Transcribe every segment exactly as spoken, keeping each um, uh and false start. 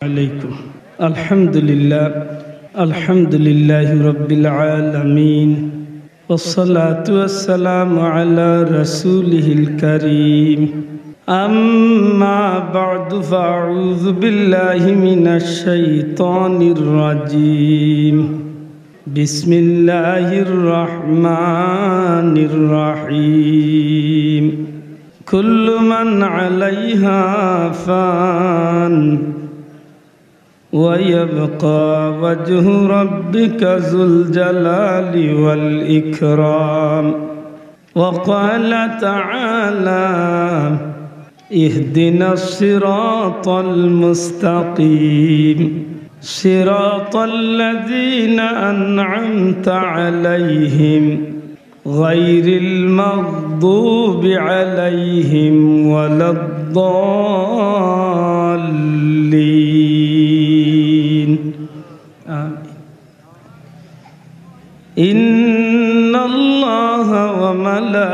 عليكم. الحمد لله. الحمد لله رب العالمين. والصلاة والسلام على رسوله الكريم. أما بعد، فأعوذ بالله من الشيطان الرجيم. بسم الله الرحمن الرحيم. كل من عليها فان، ويبقى وجه ربك ذو الجلال والإكرام. وقال تعالى: اهدنا الصراط المستقيم، صراط الذين أنعمت عليهم، غير المغضوب عليهم ولا الضالين. آمين. إن الله وملائكته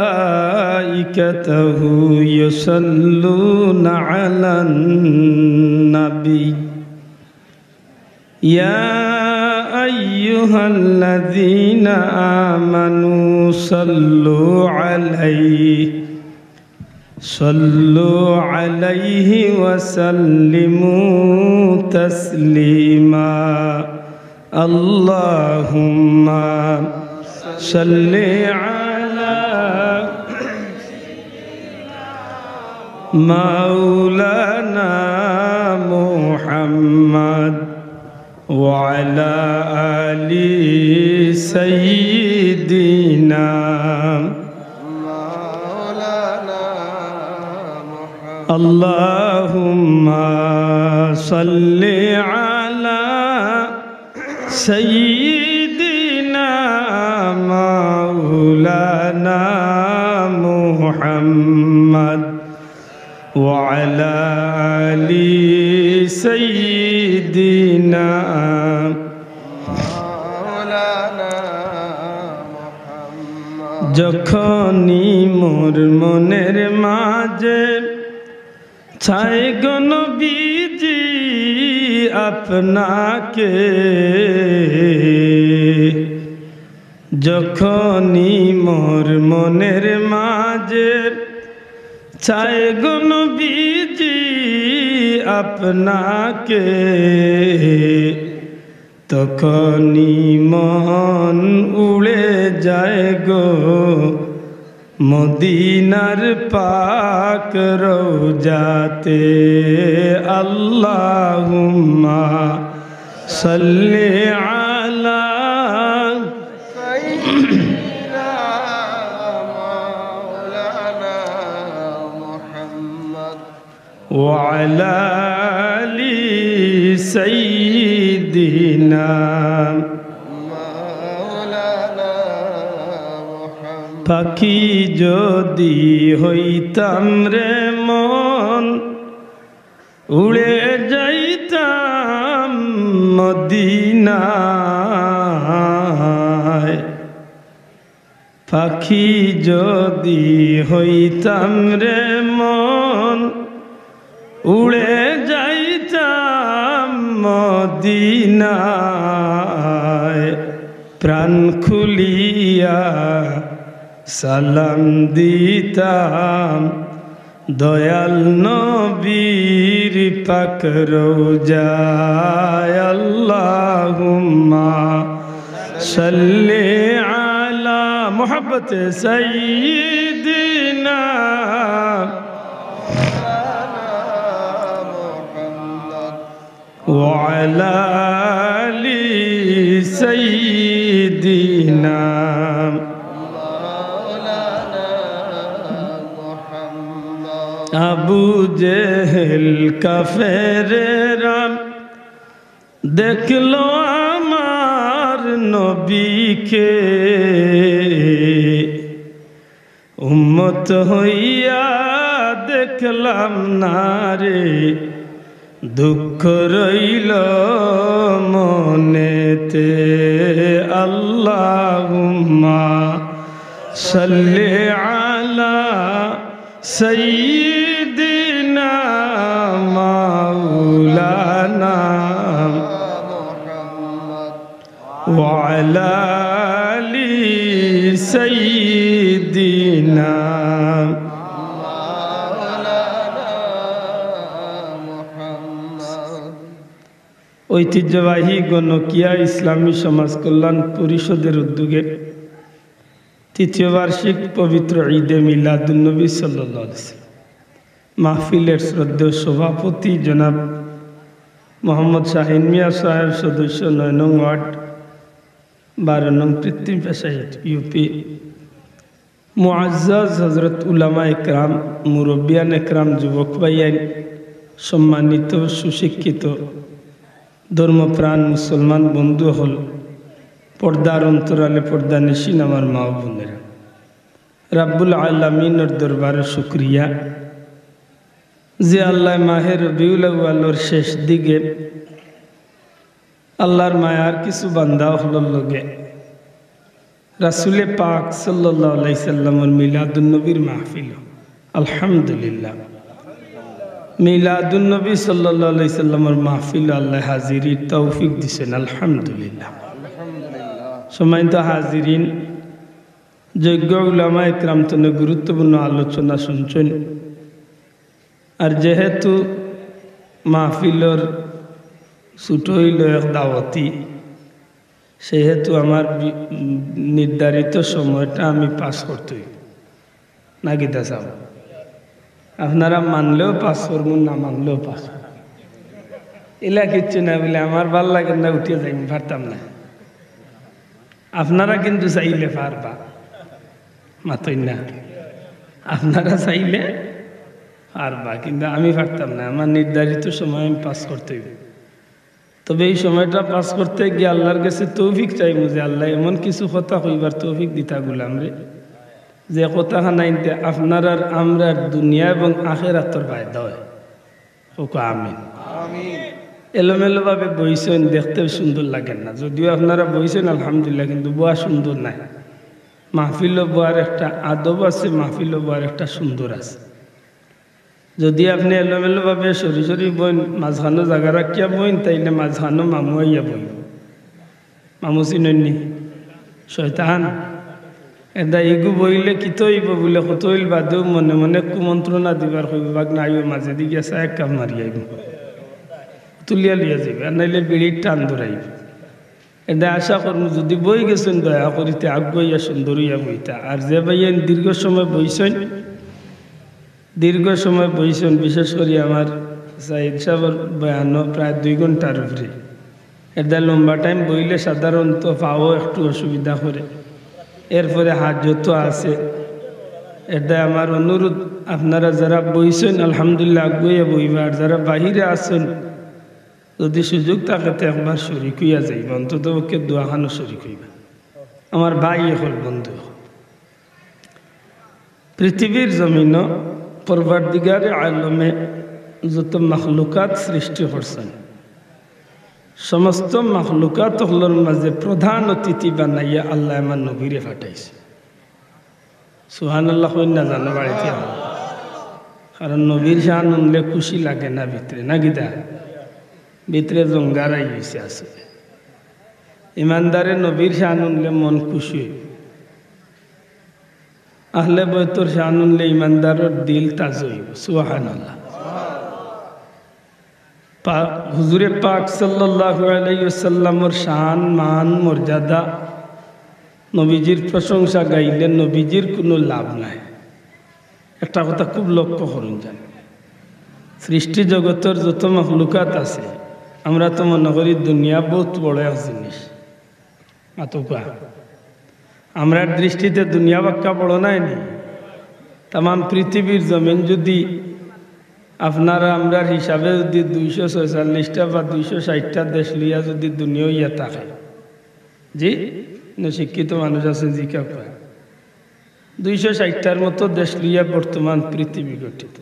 يصلون على النبي، يا أيها الذين آمنوا صلوا عليه، صلوا عليه وسلموا تسليما. اللهم صل على مولانا محمد وعلى آل سيدنا. اللهم صل على سيدنا مولانا محمد وعلى آل سيدنا. যখনই মোর মনের মাঝে চাই গো নবীজি আপনাকে, যখনই মোর মনের মাঝে চাই গো নবীজি আপনাকে, তখনই মন উড়ে যায় গো মদিনার পাক রওজাতে। اللهم صل على سيدنا مولانا محمد وعلى آل سيدنا مولانا محمد। পাখি যদি হইতাম রে মন, উড়ে যাইতাম মদিনায়। পাখি যদি হইতাম রে মন, উড়ে যাইতাম মদিনায়। প্রাণ খুলিয়া সালাম দিতাম দয়াল নবীর পাক রওজায়। اللهم صل على محبة سيدنا وعلى آل سيدنا। আবু জেহেল কাফেরেরা দেখলো আমার নবীকে, উম্মত হইয়া দেখলাম না রে, দুঃখ রইল মনেতে। اللهم صل على سيدنا مولانا وعلى آل سيدنا। ঐতিহ্যবাহী গণকিয়া ইসলামী সমাজ কল্যাণ পরিষদের উদ্যোগে তৃতীয় বার্ষিক পবিত্র ঈদে মিলাদুন্নবী সাল্লাল্লাহু আলাইহি ওয়াসাল্লাম মাহফিলের শ্রদ্ধেয় সভাপতি জনাব মোহাম্মদ শাহিন মিয়া সাহেব, সদস্য নয় নং ওয়ার্ড, বারো নং পৃথিবী পেশায় ইউপি, মুআজ্জাজ হযরত উলামা একরাম, মুরব্বিয়ান একরাম, যুবক ভাইয়াইন, সম্মানিত সুশিক্ষিত ধর্মপ্রাণ মুসলমান বন্ধু অকল, পর্দার অন্তরালে পর্দানিশীন আমার মা ও বোনেরা, রাব্বুল আলামিনর দরবারে শুকরিয়া যে আল্লাহ মাহে রবিউল আউয়ালর শেষ দিকে আল্লাহর মায়ার কিছু বান্দা অকলর লগে রাসূলে পাক সাল্লাল্লাহু আলাইহি সাল্লামর মিলাদুন্নবীর মাহফিল। আলহামদুলিল্লাহ, মিলাদুন্নবী সাল্লাল্লাহু আলাইহি সাল্লামর মাহফিল আল্লাহ হাজিরির তৌফিক দিছেন। আলহামদুলিল্লাহ। সম্মানিত হাজিরিন, যোগ্য উলামা একরাম তনে গুরুত্বপূর্ণ আলোচনা শুনছেন। আর যেহেতু মাহফিলর ছোট অইল এক দাওয়াতি, সেহেতু আমার বি-, নির্ধারিত সময়টা আমি পাস করতে অইব। না কিতা চাও? আপনারা মানলেও পাস করমু, না মানলেও পাস করমু। ইলা কিচ্ছু না বলে আমার ভালা লাগে না, উঠিয়া যাইমু, পারতাম না। আপনারা কিন্তু চাইলে পারবা, মাতইন না। আপনারা চাইলে পারবা, কিন্তু আমি পারতাম না। আমার নির্ধারিত সময় আমি পাস করতে অইব। তবে এই সময়টা পাস করতে গিয়া আল্লাহর কাছে তৌফিক চাইমু যে আল্লাহ এমন কিছু কথা কইবার তৌফিক দিতা গুলামরে, যে কথা খানাইন্তে আপনারার আমরার দুনিয়া এবং আখেরাতর ফায়দা অয়। ওকে আমিন। এলোমেলো ভাবে বইছেন, দেখতে সুন্দর লাগে না, যদিও আপনারা বইছেন আলহামদুলিল্লাহ, কিন্তু বওয়া সুন্দর নায়। মাহফিলো বওয়ার একটা আদব আছে, মাহফিলো বওয়ার একটা সুন্দর আছে। যদি আপনে এলোমেলো ভাবে সরি সরি বইন, মাঝখানো জাগা রাখিয়া বইন, তাইলে মাঝখানো মামু আইয়া বইব। মামু চিনইন নি? শয়তান। এরদায় ইগু বইলে কিতা অইব বুলে কত অইল বাদেও মনে মনে কুমন্ত্রণা দিবার কইব, "বাগ না আইও, মাঝেদি গিয়া চা এক কাপ মারি আইব।" তুলিয়া লইয়া যাইব, আর নাইলে বিড়ির টান ধরাইব। এরদায় আশা করমু যদি বই গেছেন দয়া করিতে আগুয়াইয়া সুন্দর অইয়া বইতা। আর যে ভাইয়াইন দীর্ঘ সময় বইছেন, দীর্ঘ সময় বইছেন, বিশেষ করি আমার সাইদ সাহেবর বয়ানো প্রায় দুই ঘন্টার উপরে। এরদায় লম্বা টাইম বইলে সাধারণত পাও একটু অসুবিধা করে, এরপরে হাজতও আছে। এরদায় আমার অনুরোধ, আপনারা যারা বইছেন আলহামদুলিল্লাহ আগুয়াইয়া বইবা, আর যারা বাহিরে আছেন যদি সুযোগ থাকে তো একবার শরিক অইয়া যাইবা, অন্তত পক্ষে দোয়াখানো শরিক অইবা। আমার ভাই অকল, বন্ধু অকল, পৃথিবীর জমিনো পরওয়ারদিগারে আলমে যত মখলুকাত সৃষ্টি করছেন, সমস্ত মখলুকাত অকলর মাঝে প্রধান অতিথি বানাইয়া আল্লায় আমার নবীরে পাঠাইছে। সুবহানাল্লাহ কইন না জানো বাড়িতে? কারণ নবীর শান হুনলে খুশি লাগে না ভিতরে, না কিতা? ভিতরে জঙ্গারাই অইছে আছে। ইমানদারে নবীর শান হুনলে মন খুশি অইব। আহলে বয়তর শান হুনলে ইমানদারর দিল তাজা অইব। সুবহানাল্লাহ। পা-, হুজুরে পাক সাল্লাল্লাহু আলাইহি ওয়াসাল্লামর শান, মান, মর্যাদা, নবীজির প্রশংসা গাইলে নবীজির কুনু লাভ নাই। একটা কথা খুব লক্ষ্য করুন যান, সৃষ্টি জগতর যত মখলুকাত আছে, আমরা তো মনে করি দুনিয়া বউত বড় এক জিনিস। মাতউক্কা। আমরার দৃষ্টিতে দুনিয়া বাক্কা বড় নায় নি? তামাম পৃথিবীর জমিন যদি আপনারা আমরার হিসাবে যদি দুইশো ছয়চল্লিশটা বা দুইশো ষাইটটা দেশ লইয়া যদি দুনিয়া অইয়া থাকে, জি, না শিক্ষিত মানুষ আছে, জি কাকা, দুইশো ষাইটটার মতো দেশ লইয়া বর্তমান পৃথিবী গঠিত।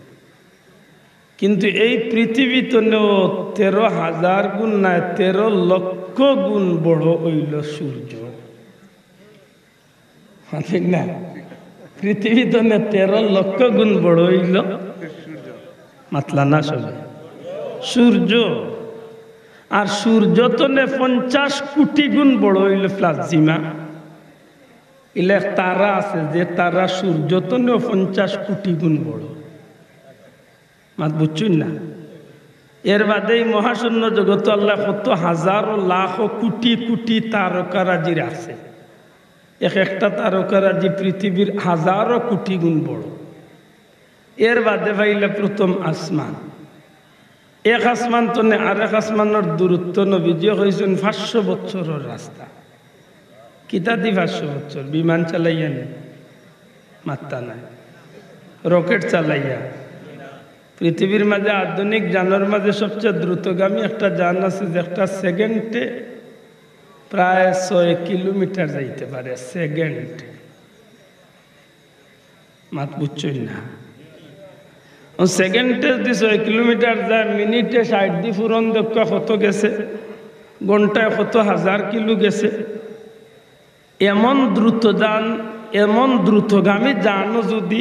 কিন্তু এই পৃথিবী তনেও তেরো হাজার গুণ নায়, তেরো লক্ষ গুণ বড় অইল সূর্য। ঠিক না? পৃথিবী তনে তেরো লক্ষ গুণ বড় অইল, মাতলা না সবে, সূর্য। আর সূর্য তনে পঞ্চাশ কোটি গুণ বড় অইলো প্লাজিমা। ইলা এক তারা আছে, যে তারা সূর্য তনেও পঞ্চাশ কোটি গুণ বড়। মাত বুঝছইন না? এর বাদে এই মহাশূন্য জগতো আল্লায় কত হাজারো লাখো কোটি কোটি তারকারাজি রাখছে। এক একটা তারকারাজি পৃথিবীর হাজারো কোটি গুণ বড়। এর বাদে পাইলা প্রথম আসমান। এক আসমান তনে আরেক আসমানর দূরত্ব নবীজিয়ে কইছইন পাঁচশো বছরর রাস্তা। কিতাদি পাঁচশো বছর? বিমান চালাইয়া নি? মাত্তা নাই। রকেট চালাইয়া। পৃথিবীর মাঝে আধুনিক যানর মাঝে সবচেয়ে দ্রুতগামী একটা যান আছে, যে একটা সেকেন্ডে প্রায় ছয় কিলোমিটার যাইতে পারে, সেকেন্ডে। মাত বুঝছইন না? ও সেকেন্ডে যদি ছয় কিলোমিটার যায়, মিনিটে ষাইট দি ফুরন দেউক্কা কত গেছে, ঘন্টায় কত হাজার কিলো গেছে। এমন দ্রুত যান, এমন দ্রুতগামী যানও যদি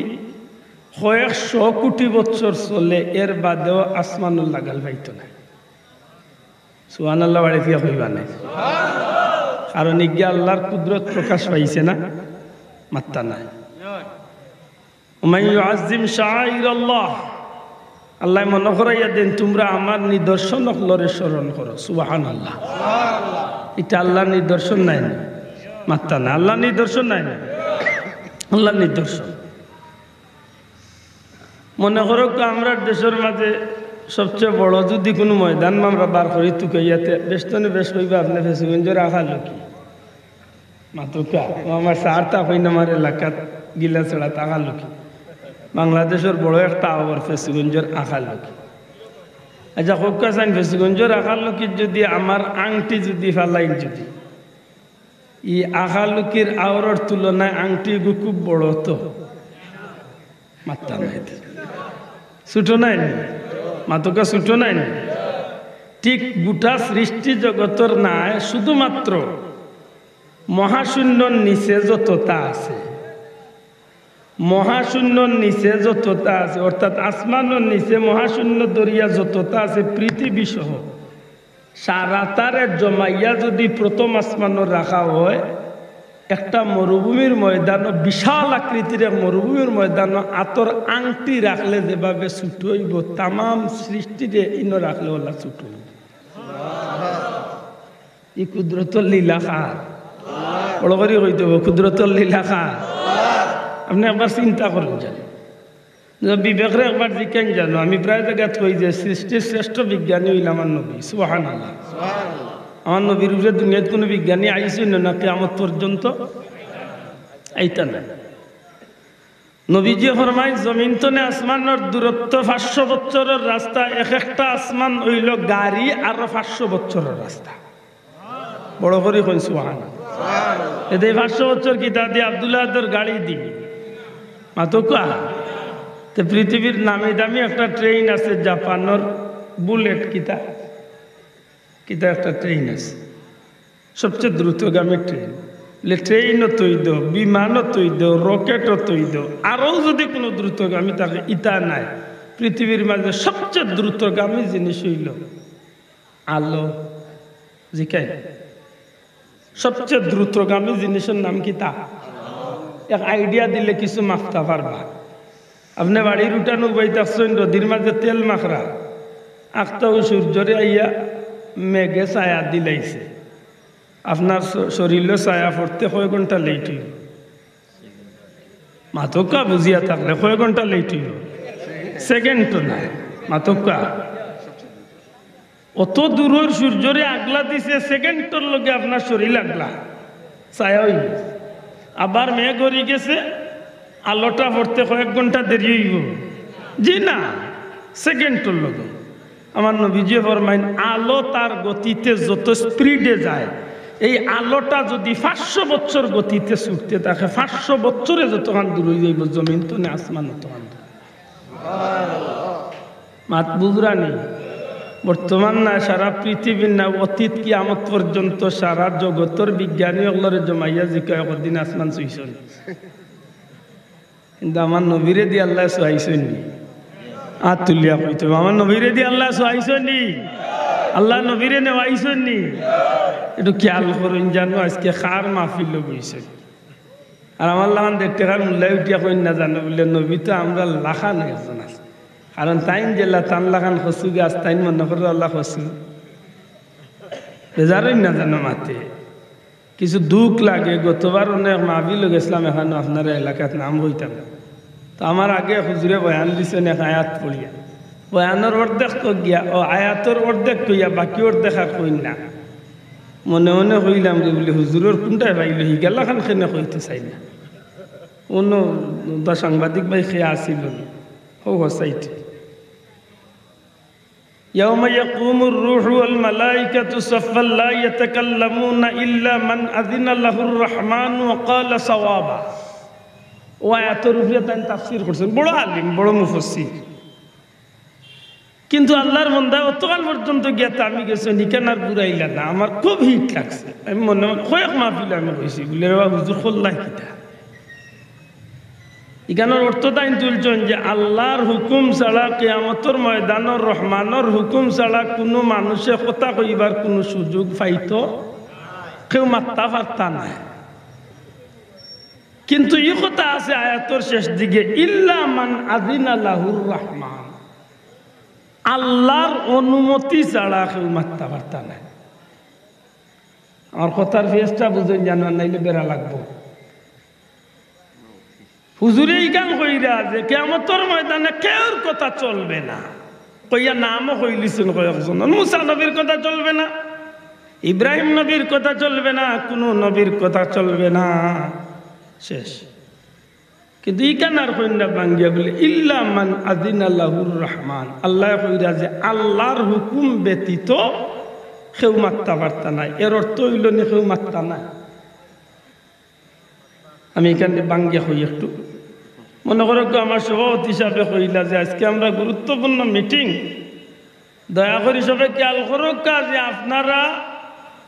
কয়েকশো কোটি বছর চলে, এর বাদেও আসমানর লাগাল পাইতো না। সুবহানাল্লাহ বাড়ি ফিয়া কইবা না? কারণ ইগিয়ে আল্লাহর কুদরত প্রকাশ পাইছে না, মাত্তা নাই। ওমান ইউআজ্জিম শাআইরাল্লাহ, আল্লায় মনো করাইয়া দেন, তুমরা আমার নিদর্শন অকলরে স্মরণ করো। সুবহানাল্লাহ। ইটা আল্লাহর নিদর্শন নায় নি? মাত্তা না, আল্লাহর নিদর্শন নায় নি? আল্লাহর নিদর্শন। মনো করউক্কা, আমরার দেশর মাঝে সবচেয়ে বড় যদি কুনু ময়দান আমরা বার করি তুকাইয়া তে, বেশ তনে বেশ কইবা আপনে ফেঞ্চুগঞ্জর আখালকি। মাতউক্কা, ও আমার সার তা কইন আমার এলাকাত গিলাছড়াত আখালকি। বাংলাদেশর বড় একটা আওর ফেঞ্চুগঞ্জর আখালকি। আচ্ছা, কউক্কা চাইন ফেঞ্চুগঞ্জর আখালকিত যদি আমার আংটি যদি ফালাইন যদি, ই আখালকির আওরর তুলনায় আংটি ইগু খুব বড় তো। মাত্তা নাই। ছুটো নায় নি? মাতউক্কা ছুটো নায় নি? ঠিক গুটা সৃষ্টি জগতর নায়, শুধুমাত্র মহাশূন্যর নিচে যততা আছে, মহাশূন্যর নিচে যততা আছে, অর্থাৎ আসমানর নিচে মহাশূন্য ধরিয়া যততা আছে পৃথিবী সহ, সারাতারে জমাইয়া যদি প্রথম আসমানো রাখা হয়, একটা মরুভূমির ময়দানো, বিশাল আকৃতির এক মরুভূমির ময়দানো আতর আংটি রাখলে যেভাবে ছুটো অইবো, তামাম সৃষ্টিরে ইনো রাখলে অলা ছুটো অইবো। ই কুদরতর লীলা কার? বড় করি কইতে অইবো, কুদরতর লীলা কার? আপনে একবার চিন্তা করইন যান। বিবেকরে একবার জিকাইন জানো, আমি প্রায় জাগাত কই যে সৃষ্টির শ্রেষ্ঠ বিজ্ঞানী অইলা আমার নবী। সুবহানাল্লাহ। আমার নবীর উপরে দুনিয়াত কুনু বিজ্ঞানী আইছইন না, কিয়ামত পর্যন্ত আইতা না। নবীজিয়ে ফরমাইন, জমিন তনে আসমানর দূরত্ব পাঁচশো বছরর রাস্তা, এক একটা আসমান অইলো গাড়ি আরো পাঁচশো বছরর রাস্তা। বড় করি কইন সুবহানাল্লাহ। এতে পাঁচশো বছর কিতা দি? আব্দুল্লাহ আদর গাড়ি দি। মাতউক্কা। তে পৃথিবীর নামি দামি একটা ট্রেন আছে জাপানর, বুলেট কিতা, কিতা একটা ট্রেন আছে, সবচেয়ে দ্রুতগামী ট্রেন। লে ট্রেনও তৈদ, বিমানও তৈদ, রকেটও তৈদ, আরও যদি কুনু দ্রুতগামী থাকে, ইতা নাই। পৃথিবীর মাঝে সবচেয়ে দ্রুতগামী জিনিস অইলো আলো। জিকাই, সবচেয়ে দ্রুতগামী জিনিসর নাম কিতা? এক আইডিয়া দিলে কিছু মাপতা পারবা। আপনে বাড়ির উঠানো উবাই থাকছইন, রোদির মাঝে তেল মাখরা, আখতাউ সূর্যরে আইয়া মেঘে ছায়া দিলাইছে। আপনার শ-, শরীরও ছায়া পড়তে কয় ঘন্টা লেট অইবো? মাতউক্কা, বুঝিয়া থাকলে কয় ঘন্টা লেট অইবো? সেকেন্ড তো নাই। মাতউক্কা। অত দূরর সূর্যরে আগলা দিছে, সেকেন্ডর লগে আপনার শরীর আগলা, ছায়া অইগেছে। আবার মেঘ হরি গেছে, আলোটা পড়তে কয়েক ঘন্টা দেরি অইবো? জি না, সেকেন্ডর লগে। আমার নবীজিয়ে ফরমাইন, আলো তার গতিতে যত স্পিডে যায়, এই আলোটা যদি পাঁচশো বছর গতিতে ছুটতে থাকে, পাঁচশো বছরে যতখান দূর অইযাইবো, জমিন তনে আসমান অতখান দূর। মাত বুঝরা নি? বর্তমান না, সারা পৃথিবীর না, অতীত কিয়ামত পর্যন্ত সারা জগতর বিজ্ঞানী অকলরে জমাইয়া জিকাও, কদিন আসমান ছুইছইন? কিন্তু আমার নবীরে দি আল্লায় ছুয়াইছইন নি? আত তুলিয়া কইতে অইবো, আমার নবীরে দি আল্লায় ছুয়াইছইন নি? আল্লার নবীরে নেওয়াইছইন নি? একটু খেয়াল করইন, জানো আইজকে কার মাহফিলো বইছইন। আর আমার লাখান দেড় টেকার মুল্লায় উঠিয়া কইন না জানো, বুলে, "নবী তো আমরার লাখান একজন আছে।" কারণ তাইন যেলা তান লাখান কচু গাছ, তাইন মনো করো আল্লা কচু। বেজার অইন না জানো মাতে। কিছু দুখ লাগে, গতবার অনেক মাহফিলো গেছলাম, এখানো আপনারা এলাকাত নাম কইতাম না। তো আমার আগে হুজুরে বয়ান দিছইন এক আয়াত পড়িয়া, বয়ানর অর্ধেক তো গিয়া, ও আয়াতর অর্ধেক কইয়া বাকি অর্ধেক আর কইন না। মনে মনে কইলাম রে, বুলে, "হুজুরর কুনটায় পাইলো, হিগালাখান কেনে কইতে চাইন না।" অন্য দা সাংবাদিক ভাই কে আছিল, হো হো সাইটে। يوم يقوم الروح والملائكة صفا لا يتكلمون إلا من أذن له الرحمن وقال صوابا। ও আয়াতর উপরে তাইন তাফসীর করছইন, বড় আলিম, বড় মুফাসসির। কিন্তু আল্লার বন্দা অতখান পর্যন্ত গিয়া থামি গেছইন, ইখান আর ঘুরাইলা না। আমার খুব হিট লাগছে। আমি মনে মনে কয়েক মাহফিলো আমি কইছি, বুলে, "রে বা হুজুর, কল্লাই কিতা?" ইখানর অর্থ তাইন তুলছইন যে আল্লার হুকুম ছাড়া কিয়ামতর ময়দানো রহমানর হুকুম ছাড়া কুনু মানুষে কথা কইবার কুনু সুযোগ পাইতো, কেউ মাততা পারতা নায়। কিন্তু ই কথা আছে আয়াতর শেষ দিকে, "ইল্লা মান আযিনা লাহুর রহমান", আল্লার অনুমতি ছাড়া কেউ মাততা পারতা নায়। আমার কথার ফেসটা বুঝইন জানো, নাইলে বেড়া লাগবো। হুজুরে ইখান কইরা যে কিয়ামতর ময়দানে কেউর কথা চলবে না, কইয়া নামও কইলিছইন কয়েকজন। মুসা নবীর কথা চলবে না, ইব্রাহিম নবীর কথা চলবে না, কুনু নবীর কথা চলবে না। শেষ। কিন্তু ইখান আর কইন না ভাঙ্গিয়া বুলে, "ইল্লা মান আযিনা লাহুর রহমান।" আল্লায় কইরা যে আল্লার হুকুম ব্যতীত কেউ মাততা পারতা নায়। এর অর্থ অইলো নি কেউ মাততা নায়। আমি ইখান ভাঙ্গিয়া কই একটু। মনে করো কেউ আমার সভাপতি হিসাবে কইলা যে আইজকে আমরা গুরুত্বপূর্ণ মিটিং, দয়া করি সবে খেয়াল করউক্কা যে আপনারা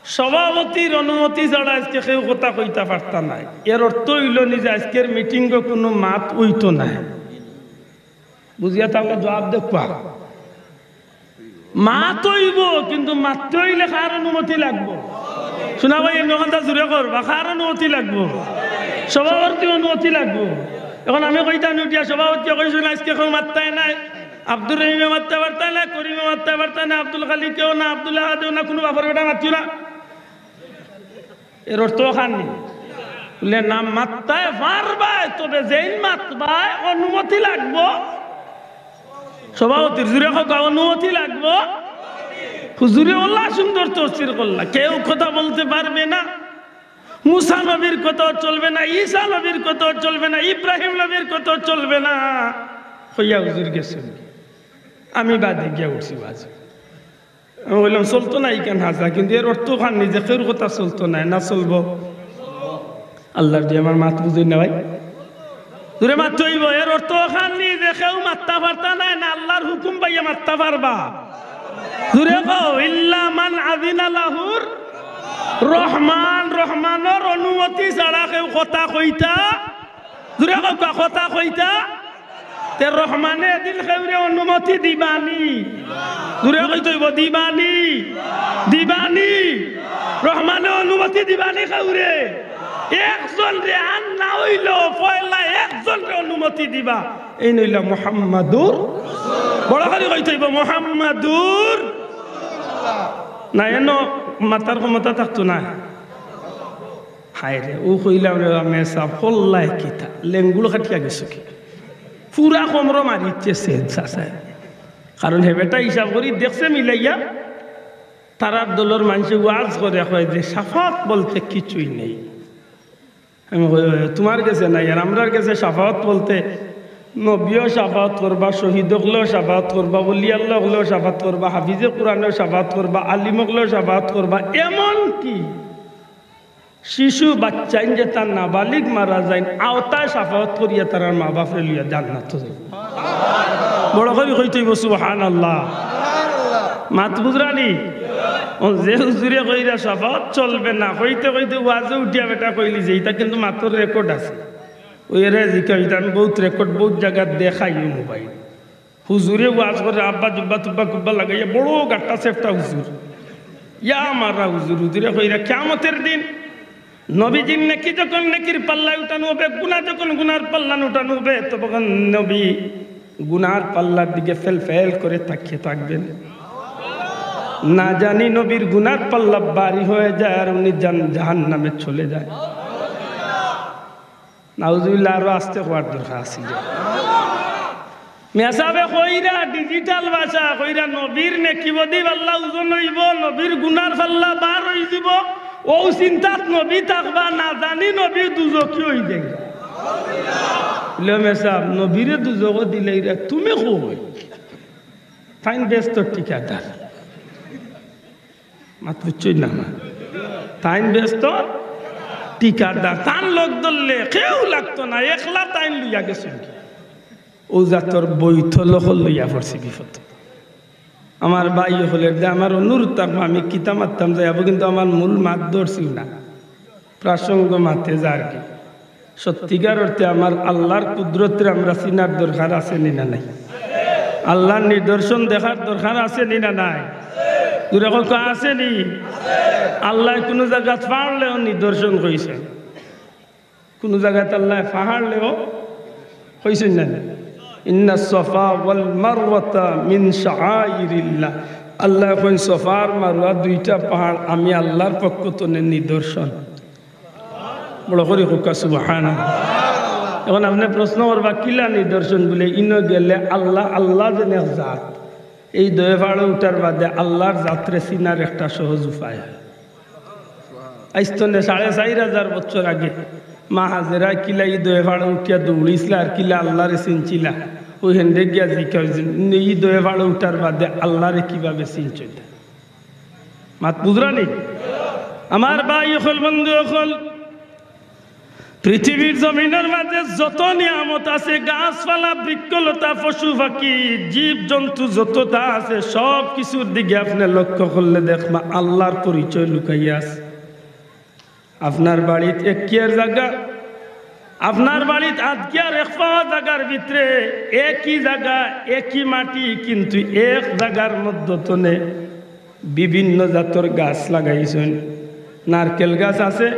সভাপতির অনুমতি ছাড়া আইজকে কেউ কথা কইতা পারতা নায়। এর অর্থ অইলো নি যে আইজকের মিটিংও কুনু মাত অইতো নায়। বুঝিয়া থাকলে জবাব দেউক্কা। মাত অইবো, কিন্তু মাততে অইলে কার অনুমতি লাগবো? শুনা ভাই, এমনি কথা জুরে করবা, কার অনুমতি লাগবো? সভাপতির অনুমতি লাগবো। এখন আমি কইতাম নি উঠিয়া, "সভাপতিয়ে কইছইন আইজকে কেউ মাততায় নায়।" আব্দুর রহিমে মাততা পারতা নায়, করিমে মাততা পারতা নায়, আব্দুল খালিকেও না, আব্দুল আহাদেও না, কুনু বাপর বেটা মাতিও না। এর অর্থ অখান নি? বুলে, "না, মাততায় পারবায়, তবে যেইন মাতবায় অনুমতি লাগবো।" সভাপতির জুরে কউক্কা, অনুমতি লাগবো। হুজুরে অলা সুন্দর তফসির করলা, কেউ কথা বলতে পারবে না। মুসা নবীর কথাও চলবে না, ঈসা নবীর কথাও চলবে না, ইব্রাহিম নবীর কথাও চলবে না। কইয়া হুজুর গেছইন। আমি বাদে গিয়া উঠছি বাজে। আমি কইলাম, "চলতো নায় ইখান হাজা, কিন্তু এর অর্থ অখান নি যে কেউর কথা চলতো নায়, না চলবো?" আল্লার দিয়া আমার মাত বুঝইন না ভাই। জুরে মাততে অইবো, এর অর্থ অখান নি যে কেউ মাততা পারতা নায়, না আল্লার হুকুম পাইয়া মাততা পারবা। জুরে কও, "ইল্লা মান আযিনা লাহুর রহমান", রহমানর অনুমতি ছাড়া কেউ কথা কইতা, জুরে কউক্কা, কথা কইতা। তে রহমানে এদিন কেউরে অনুমতি দিবা নি? জুরে কইতে অইবো, দিবা নি? দিবা নি? রহমানে অনুমতি দিবা নি কেউরে? একজনরে, আর না অইলেও পয়লা একজনরে অনুমতি দিবা। এইন অইলা মুহাম্মাদুর। বড় করি কইতে অইবো, মুহাম্মাদুর। না, এনো মাতার ক্ষমতা থাকতো না। হায় রে, অউ কইলাম রে বা মেসাব, কল্লায় কিতা, লেঙ্গুড় কাটিয়া গেছো কি? পুরা কমরো মারিছে সেন্স আছে। কারণ হে বেটা হিসাব করি দেখছে মিলাইয়া, তারার দলর মানষে ওয়াজ করে কয় যে শাফাত বলতে কিছুই নেই। আমি কই, "ওই, তুমার গেছে নাই, আর আমরার গেছে শাফাত বলতে নবীও শাফাত করবা, শহীদ অকলেও শাফাত করবা, ওলি আল্লাহ অকলেও শাফাত করবা, হাফিজে কোরআনেও শাফাত করবা, আলিম অকলেও শাফাত করবা, এমন কি শিশু বাচ্চাইন যেতা নাবালিগ মারা যাইন, অতায় শাফাত করিয়া তারার মা বাপরে লইয়া জান্নাতো যাইবা।" বড় করি কইতে অইবো, "সুবহানাল্লাহ।" মাত বুঝরা নি? ও যে হুজুরে কইরা শাফাত চলবে না, কইতে কইতে ওয়াজে উঠিয়া বেটা কইলিছে, ইতা কিন্তু মাতর রেকর্ড আছে। ওই এরে জিকাইতা, আমি বউত রেকর্ড, বউত জাগাত দেখাইও মোবাইল। হুজুরে ওয়াজ করে, আব্বা জুব্বা তুব্বা কুব্বা লাগাইয়া, বড় গাট্টা সেফটা হুজুর। ইয়া মারা হুজুর, হুজুরে কইরা, কিয়ামতের দিন নবীজির নেকি যখন নেকির পাল্লায় উঠানো হবে, গুনাহ যখন গুনার পাল্লায় উঠানো হবে, তখন নবী গুনার পাল্লার দিকে ফেল ফেল করে তাকিয়ে থাকবেন। না জানি নবীর গুনার পাল্লা ভারী হয়ে যায় আর উনি জান-, জাহান্নামে চলে যায়। নাউজুবিল্লাহ, আরো আস্তে কওয়ার দরকার আছে। মেসাবে কইরা, digital ভাষা কইরা, নবীর নেকি বদি পাল্লা ওজন অইবো, নবীর গুনার পাল্লা ভার অইযিবো। অউ চিন্তাত নবী থাকবা, না জানি নবী দুজখি অই যাইবা। বলে, মেসাব, নবীরে দুজখো দিলাইরা, তুমি কই? তাইন বেহেস্তর ঠিকাদার। মাত বুঝছইন না? তাইন বেহেস্তর ঠিকাদার, তান লগ ধরলে কেউ লাগতো না, একলা তাইন লইয়া গেছইন। অউ জাতর বৈতল অকল লইয়া পড়ছি বিপদ। আমার ভাই অকলরে আমার অনুরোধ থাকবো, আমি কিতা মাততাম যাইবো, কিন্তু আমার মূল মাত ধরছি না, প্রাসঙ্গ মাতে যার কি। সত্যিকার অর্থে আমার আল্লার কুদরতরে আমরা চিনার দরকার আছে নি না নাই? আল্লার নিদর্শন দেখার দরকার আছে নি না নাই? জোরে কউক্কা, আছে নি? আল্লায় কুনু জাগাত পাহাড়লেও নিদর্শন কইছে, কুনু জাগাত আল্লায় পাহাড়লেও কইছইন না নি? ইন্নাস সাফা ওয়াল মারওয়াতা মিন শাআইরিল্লাহ। আল্লায় কইন, সফা আর মারওয়া দুইটা পাহাড় আমি আল্লার পক্ষ তনে নিদর্শন। বড় করি কউক্কা সুবহানাল্লাহ। এখন আপনে প্রশ্ন করবা, কিলা নিদর্শন? বলে, ইনো গেলে আল্লা, আল্লা যেন এক জাত। এই দুইও পাহাড়ো উঠার বাদে আল্লার জাতরে চিনার একটা সহজ উপায়। আইজ তনে সাড়ে চাইর হাজার বছর আগে মা হাজেরা কিলা ই দুইও পাহাড়ো উঠিয়া দৌড়িছিলা আর কিলা আল্লারে চিনছিলা, অউ হেনরে গিয়া জিকাইন, ই দুইও পাহাড়ো উঠার বাদে আল্লারে কিভাবে চিনছইন? মাত বুঝরা নি? আমার ভাই অকল, বন্ধু অকল, পৃথিবীর জমিনর মাঝে যত নিয়ামত আছে, গাছপালা, বৃক্ষলতা, পশু পাখি, জীব জন্তু যততা আছে, সব কিছুর দিকে আপনে লক্ষ্য করলে দেখবা আল্লার পরিচয় লুকাইয়া আছে। আপনার বাড়িত এক কিয়ার জাগা, আপনার বাড়িত আধ কিয়ার এক পাওয়া জাগার ভিতরে একই জাগা, একই মাটি, কিন্তু এক জাগার মধ্য তনে বিভিন্ন জাতর গাছ লাগাইছইন। নারকেল গাছ আছে,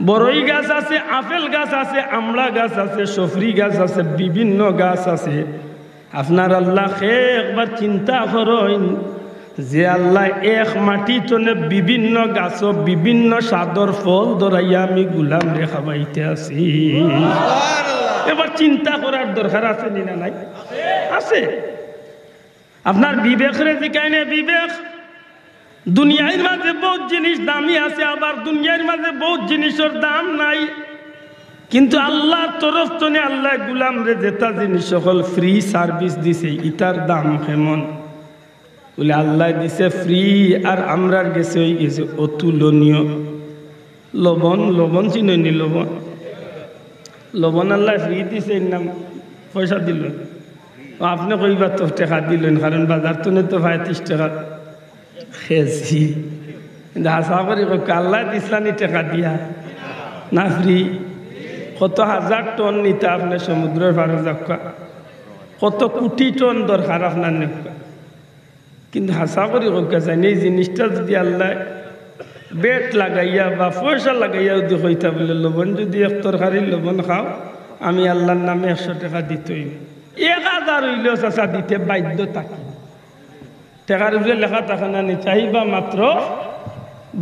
বড়ই গাছ আছে, আপেল গাছ আছে, আমড়া গাছ আছে, সফরি গাছ আছে, বিভিন্ন গাছ আছে। আপনার আল্লাহ কে একবার চিন্তা করইন, যে আল্লায় এক মাটি তনে বিভিন্ন গাছো বিভিন্ন স্বাদর ফল ধরাইয়া আমি গুলামরে খাবাইতে আছি। এবার চিন্তা করার দরকার আছে নি না নাই? আছে। আপনার বিবেকরে জিকাইন, বিবেক, দুনিয়ার মাঝে বহুত জিনিস দামি আছে, আবার দুনিয়ার মাঝে বহুত জিনিসর দাম নাই, কিন্তু আল্লার তরফ তনে আল্লায় গুলামরে যেতা জিনিস অকল free service দিছে, ইতার দাম কেমন? বলে, আল্লায় দিছে free, আর আমরার গেছে অইগেছে অতুলনীয়। লবণ, লবণ চিনইন নি? লবণ, লবণ আল্লায় free দিছে, এর নাম পয়সা দিল। আপনে কইবা তো টেকা দিলইন, কারণ বাজার তনে তো পঁয়ত্রিশ টেকা কেজি। কিন্তু হাছা করি কউক্কা, আল্লায় দিছলা নি টেকা দিয়া? না, free। কত হাজার টন নিতা আপনে সমুদ্রর পারো যাউক্কা, কত কুটি টন দরকার আপনার নেউক্কা। কিন্তু হাছা করি কউক্কা চাইন, এই জিনিসটা যুদি আল্লায় vat লাগাইয়া বা পয়সা লাগাইয়া যুদি কইতা বলে, লবণ যুদি এক তরকারির লবণ খাও, আমি আল্লার নামে একশো টেকা দিতই। এক হাজার অইলেও চাচা দিতে বাধ্য থাকি। টেকার উপরে লেখা থাকে না নি, চাহিবা মাত্র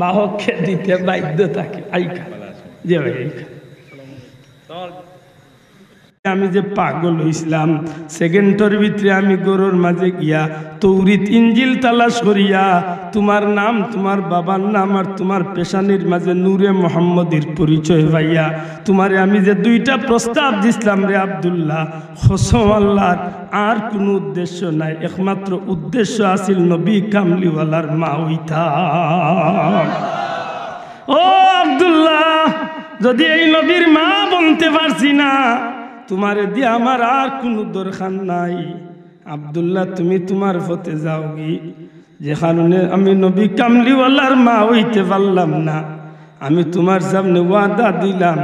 বাহককে দিতে বাধ্য থাকি। আইকা, জি ভাই, আইকা। আমি যে পাগল অইছলাম, সেকেন্ডর ভিতরে আমি ঘরর মাঝে গিয়া তৌরিত ইঞ্জিল তালাশ করিয়া তুমার নাম, তুমার বাবার নাম আর তুমার পেশানির মাঝে নূরে মোহাম্মদীর পরিচয় পাইয়া তুমারে আমি যে দুইটা প্রস্তাব দিছলাম রে আব্দুল্লাহ, কসম আল্লাহর, আর কুনু উদ্দেশ্য নাই, একমাত্র উদ্দেশ্য আছিল নবী কামলিওয়ালার মা অইতাম। ও আব্দুল্লাহ, যুদি এই নবীর মা বনতে পারছি না, তুমারে দিয়া আমার আর কুনু দরকার নাই। আব্দুল্লাহ, তুমি তুমার পথে যাওগি, যে কারণে আমি নবী কামলিওয়ালার মা অইতে পারলাম না। আমি তুমার সামনে ওয়াদা দিলাম,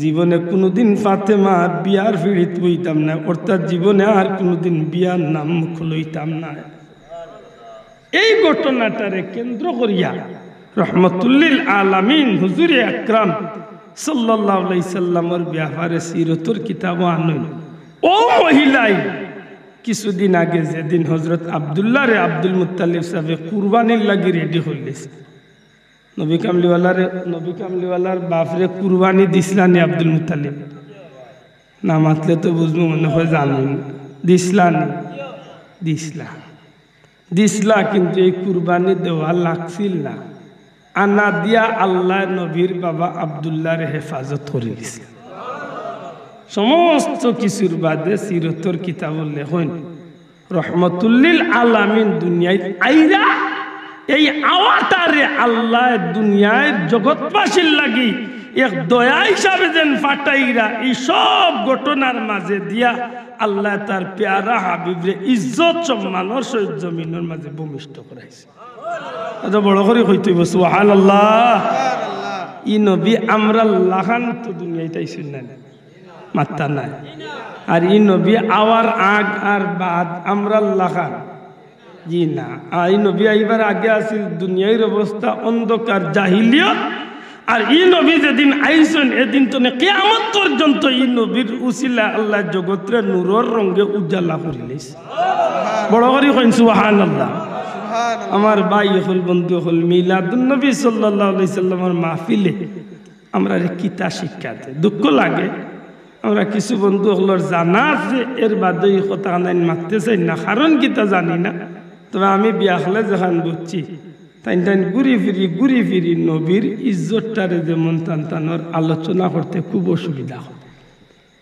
জীবনে কুনুদিন ফাতেমা বিয়ার পিড়িত বইতাম না, অর্থাৎ জীবনে আর কুনুদিন বিয়ার নাম মুখ লইতাম না। এই ঘটনাটারে কেন্দ্র করিয়া রহমতুল্লিল আলামিন হুজুরে আকরাম সাল্লাল্লাহু আলাইহি সাল্লামর ব্যাপারে সিরতর কিতাবো আনইন। ও মহিলাই কিছুদিন আগে যেদিন হজরত আব্দুল্লাহরে আব্দুল মুত্তালিব সাহেবে কুরবানির লাগি রেডি করলিছে, নবী কামলিওয়ালারে, নবী কামলিওয়ালার বাপরে কুরবানি দিছলা নি আব্দুল মুত্তালিব? না মাতলে তো বুঝবো, মনে হয় জানইন। দিছলা নি? দিছলা। দিছলা, কিন্তু এই কুরবানি দেওয়া লাগছিল না। আনা দিয়া আল্লায় নবীর বাবা আব্দুল্লাহরে হেফাজত করি দিছে। সমস্ত কিছুর বাদে সিরতর কিতাবো লেখইন, রহমতুল্লিল আলামিন দুনিয়াত আইরা, এই আওয়াটারে আল্লায় দুনিয়ার জগৎবাসীর লাগি এক দয়া হিসাবে যেন ফাটাইরা, এই সব ঘটনার মাঝে দিয়া আল্লায় তার পেয়ারা হাবিবরে ইজ্জত সম্মানর সহিত জমিনর মাঝে ভূমিষ্ঠ করাইছে। এত বড় করি কইতে অইবো, সুবহানাল্লাহ। ই নবী আমরার লাখান তো দুনিয়াত আইছইন না, মাত্তা নাই। আর ই নবী আওয়ার আগ আর বাদ আমরার লাখান? জি না। আর ই নবী আইবার আগে আছিল দুনিয়ার অবস্থা অন্ধকার, জাহিলিয়ত। আর ই নবী যেদিন আইছইন, এদিন তনে কিয়ামত পর্যন্ত ই নবীর উসিলা আল্লায় জগতরে নূরর রঙে উজালা করিলিছে। বড় করি কইন সুবহানাল্লাহ। আমার ভাই অকল, বন্ধু অকল, মিলাদুন নবী সাল্লাল্লাহু আলাইহি সাল্লামর মাহফিলে আমরারে কিতা শিক্ষা দেয়? দুঃখ লাগে, আমরা কিছু বন্ধু অকলর জানা আছে, এর বাদে ই কথা খানাইন মাততে চাইন না, কারণ কিতা জানি না। তবে আমি বিয়াখলে যেখান বুঝছি, তাইন তাইন ঘুরি ফিরি, ঘুরি ফিরি নবীর ইজ্জতটারে যেমন তান তানর আলোচনা করতে খুব অসুবিধা হয়।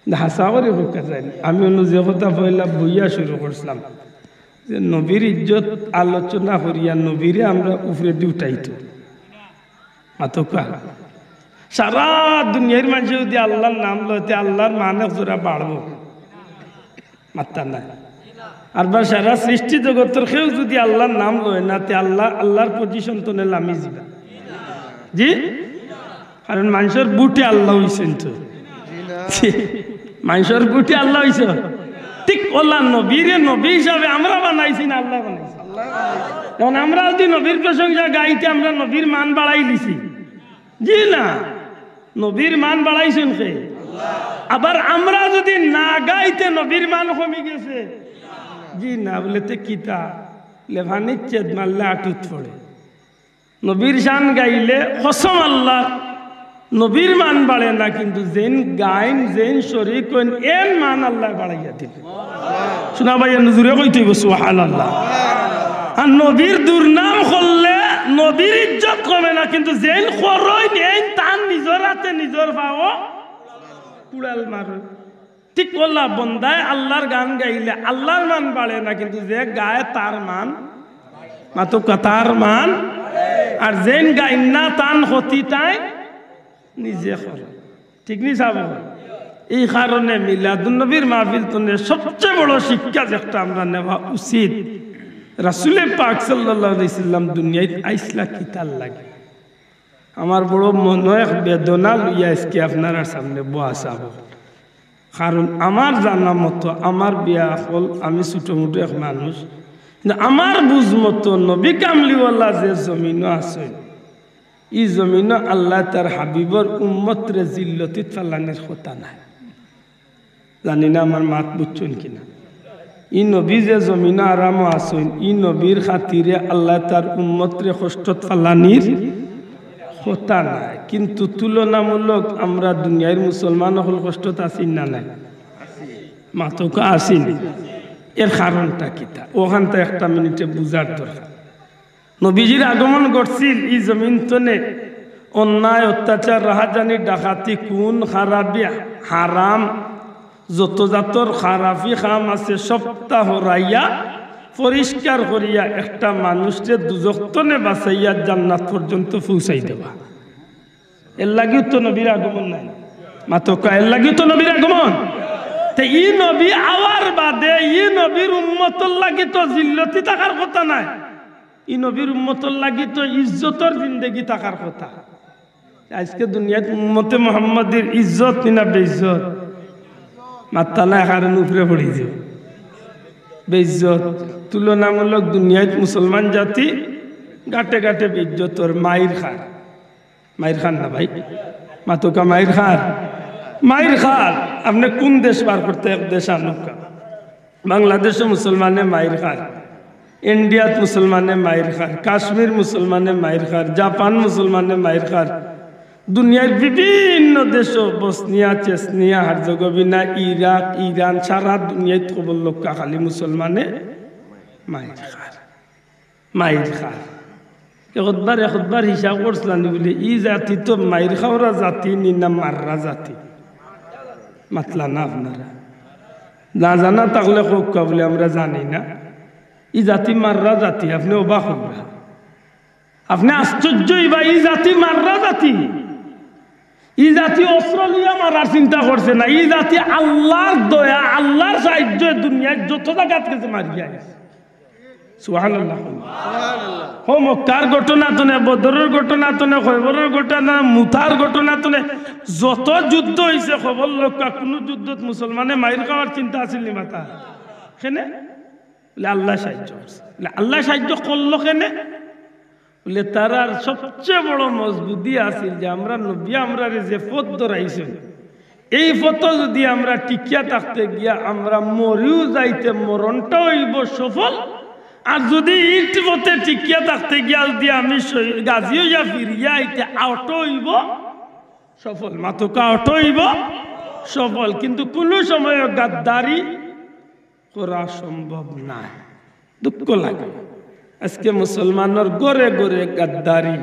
না, হাছা করি কইতা চাইন, আমি অনো যে কথা পয়লা বইয়া শুরু করছিলাম, যে নবীর ইজ্জত আলোচনা করিয়া নবীরে আমরা উপরেদি উঠাইতো। মাতউক্কা। সারা দুনিয়ার মানষে যুদি আল্লার নাম লয়, তে আল্লার মান এক জোড়া বাড়বো? মাত্তা নাই। আর বা সারা সৃষ্টি জগতর কেউ যুদি আল্লার নাম লয় না, তে আল্লা, আল্লার position তনে লামি যিবা। জি? কারণ মানষর ভুটে আল্লা অইছইন তো। জি। মানষর ভুটে আল্লা অইছইন। ঠিক অলা নবীরে নবী হিসাবে আমরা বানাইছি না আল্লায় বানাইছে? এখন আমরা যুদি নবীর প্রশংসা গাই, তে আমরা নবীর মান বাড়াইলিছি? জি না, নবীর মান বাড়াইছইন কে? আবার আমরা যুদি না গাই, তে নবীর মান কমি গেছে? জি না, বলে তে কিতা? লেফানির চেদ মারলে আটুত পড়ে। নবীর শান গাইলে কসম আল্লার, নবীর মান বাড়ে না, কিন্তু যেইন গাইন, যেইন শরিক অইন, এন মান আল্লায় বাড়াইয়া দিলে। শুনা ভাই, এন জুরে কইতে অইবো সুবহানাল্লাহ। আর নবীর দুর্নাম করলে নবীর ইজ্জত কমে না, কিন্তু যেইন করইন এইন তান নিজর আতে নিজর পাও কুড়াল মারইন। ঠিক অলা বন্দায় আল্লার গান গাইলে আল্লার মান বাড়ে না, কিন্তু যে গায় তার মান, মাতউক্কা, তার মান। আর যেইন গাইন না তান ক্ষতি তাইন নিজে করে। ঠিক নি সাব? এই কারণে মিলাদুন নবীর মাহফিল তনে সবচেয়ে বড় শিক্ষা যেটা আমরা নেওয়া উচিত, রাসূলে পাক সাল্লাল্লাহু আলাইহি সাল্লাম দুনিয়াত আইছলা কিতার লাগি। আমার বড় মনো এক বেদনা লইয়া আইজকে আপনারার সামনে বওয়া চাবো। কারণ আমার জানা মতো, আমার বিয়া অকল, আমি ছোটো মোটো এক মানুষ, কিন্তু আমার বুঝ মতো নবী কামলিওয়ালা যে জমিনো আছইন, ই জমিনো আল্লায় তার হাবিবর উম্মতরে জিল্লতিত ফালানির কথা নায়। জানি না আমার মাত বুঝছইন কিনা। ই নবী যে জমিনো আরামো আছইন, ই নবীর খাতিরে আল্লায় তার উম্মতরে কষ্টত ফালানির কথা নায়। কিন্তু তুলনামূলক আমরা দুনিয়ার মুসলমান অকল কষ্টত আছি না নাই? মাতউক্কা, আছি নি? এর কারণটা কিতা? অখানটা একটা মিনিটে বুঝার দরকার। নবীজির আগমন ঘটছিল ই জমিন তনে, অন্যায়, অত্যাচার, রাহাজানি, ডাকাতি, খুন, খারাপি, হারাম, যত জাতর খারাপি কাম আছে সবটা হরাইয়া পরিষ্কার করিয়া একটা মানুষরে দুজখ তনে বাঁচাইয়া জান্নাত পর্যন্ত পৌঁছাই দেওয়া। এর লাগিউ তো নবীর আগমন নায়। মাতউক্কা, এর লাগিউ তো নবীর আগমন। তে ই নবী আওয়ার বাদে ই নবীর উম্মতর লাগি তো জিল্লতি থাকার কথা নায়। ই নবীর উম্মতর লাগি তো ইজ্জতর জিন্দেগি থাকার কথা। আজকে দুনিয়াত উম্মতে মোহাম্মদীর ইজ্জত নি না বেইজ্জত? মাত্তা নাই, কারণ উপরে পড়ি যাও। বেইজ্জত। তুলনামূলক দুনিয়াত মুসলমান জাতি ঘাটে ঘাটে বেইজ্জতর মাইর খার। মাইর খার না ভাই? মাতউক্কা মাইর খার। মাইর খার। আপনে কুন দেশ বার করতে এক দেশ আনউক্কা। বাংলাদেশো মুসলমানে মাইর খার, ইন্ডিয়াত মুসলমানে মাইর খার, কাশ্মীর মুসলমানে মাইর খার, জাপান মুসলমানে মাইর খার, দুনিয়ার বিভিন্ন দেশো, Bosnia, Chechnya, Herzegovina, Iraq, Iran, সারা দুনিয়াত খবর লউক্কা খালি মুসলমানে মাইর খার, মাইর খার। একবার একবার হিসাব করছিলাম নি বুলে, ই জাতি তো মাইর খাওরা জাতি নি না মাররা জাতি? মাতলা না আপনারা? না জানা থাকলে কউক্কা বুলে আমরা জানি না। ই জাতি মাররা জাতি, আপনে অবাক অইবা। আপনে আশ্চর্য অইবা, ই জাতি মাররা জাতি। ই জাতি অস্ত্র লইয়া মারার চিন্তা করছে না। ই জাতি আল্লার দয়া, আল্লার সাহায্যে দুনিয়ার যত জাগাত গেছে মারিয়া আইছে। সুবহানাল্লাহ। হো মক্কার ঘটনা তনে, বদরর ঘটনা তনে, খয়বরর ঘটনা, মুতার ঘটনা তনে, যত যুদ্ধ অইছে খবর লউক্কা, কুনু যুদ্ধত মুসলমানে মাইর খাওয়ার চিন্তা আছিল নি মাথা? কেনে? বুলে আল্লায় সাহায্য করছে। বুলে আল্লায় সাহায্য করলো কেনে? বুলে তারার সবচেয়ে বড় মজবুতি আছিল যে আমরার নবী আমরারে যে পথ ধরাইছইন, এই পথো যুদি আমরা টিকিয়া থাকতে গিয়া আমরা মরিও যাইতে মরণটা অইবো সফল, আর যুদি ই পথে টিকিয়া থাকতে গিয়া যুদি আমি শহীদ গাজী অইয়া ফিরিয়া আইতে অউটা অইবো সফল, মাতউক্কা অউটা অইবো সফল। কিন্তু কুনু সময়ও গাদ্দারি করা সম্ভব নায়। দুঃখ লাগে। আজকে মুসলমানর ঘরে ঘরে গাদ্দারি,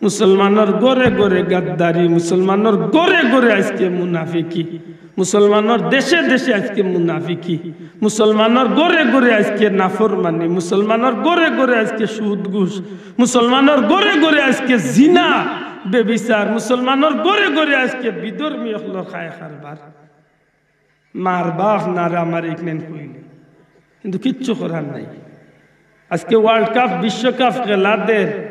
মুসলমানর ঘরে ঘরে গাদ্দারি, মুসলমানর ঘরে ঘরে আজকে মুনাফিকি, মুসলমানর দেশে দেশে আজকে মুনাফিকি, মুসলমানর ঘরে ঘরে আজকে নাফরমানি, মুসলমানর ঘরে ঘরে আজকে সুদ ঘুষ, মুসলমানর ঘরে ঘরে আজকে জিনা, বেবিচার, মুসলমানর ঘরে ঘরে আজকে বিধর্মী অকলর খায় কারবার। মারবা আপনারা আমারে ইখান কইলে, কিন্তু কিচ্ছু করার নাই। আজকে World Cup, বিশ্বকাপ খেলা দের,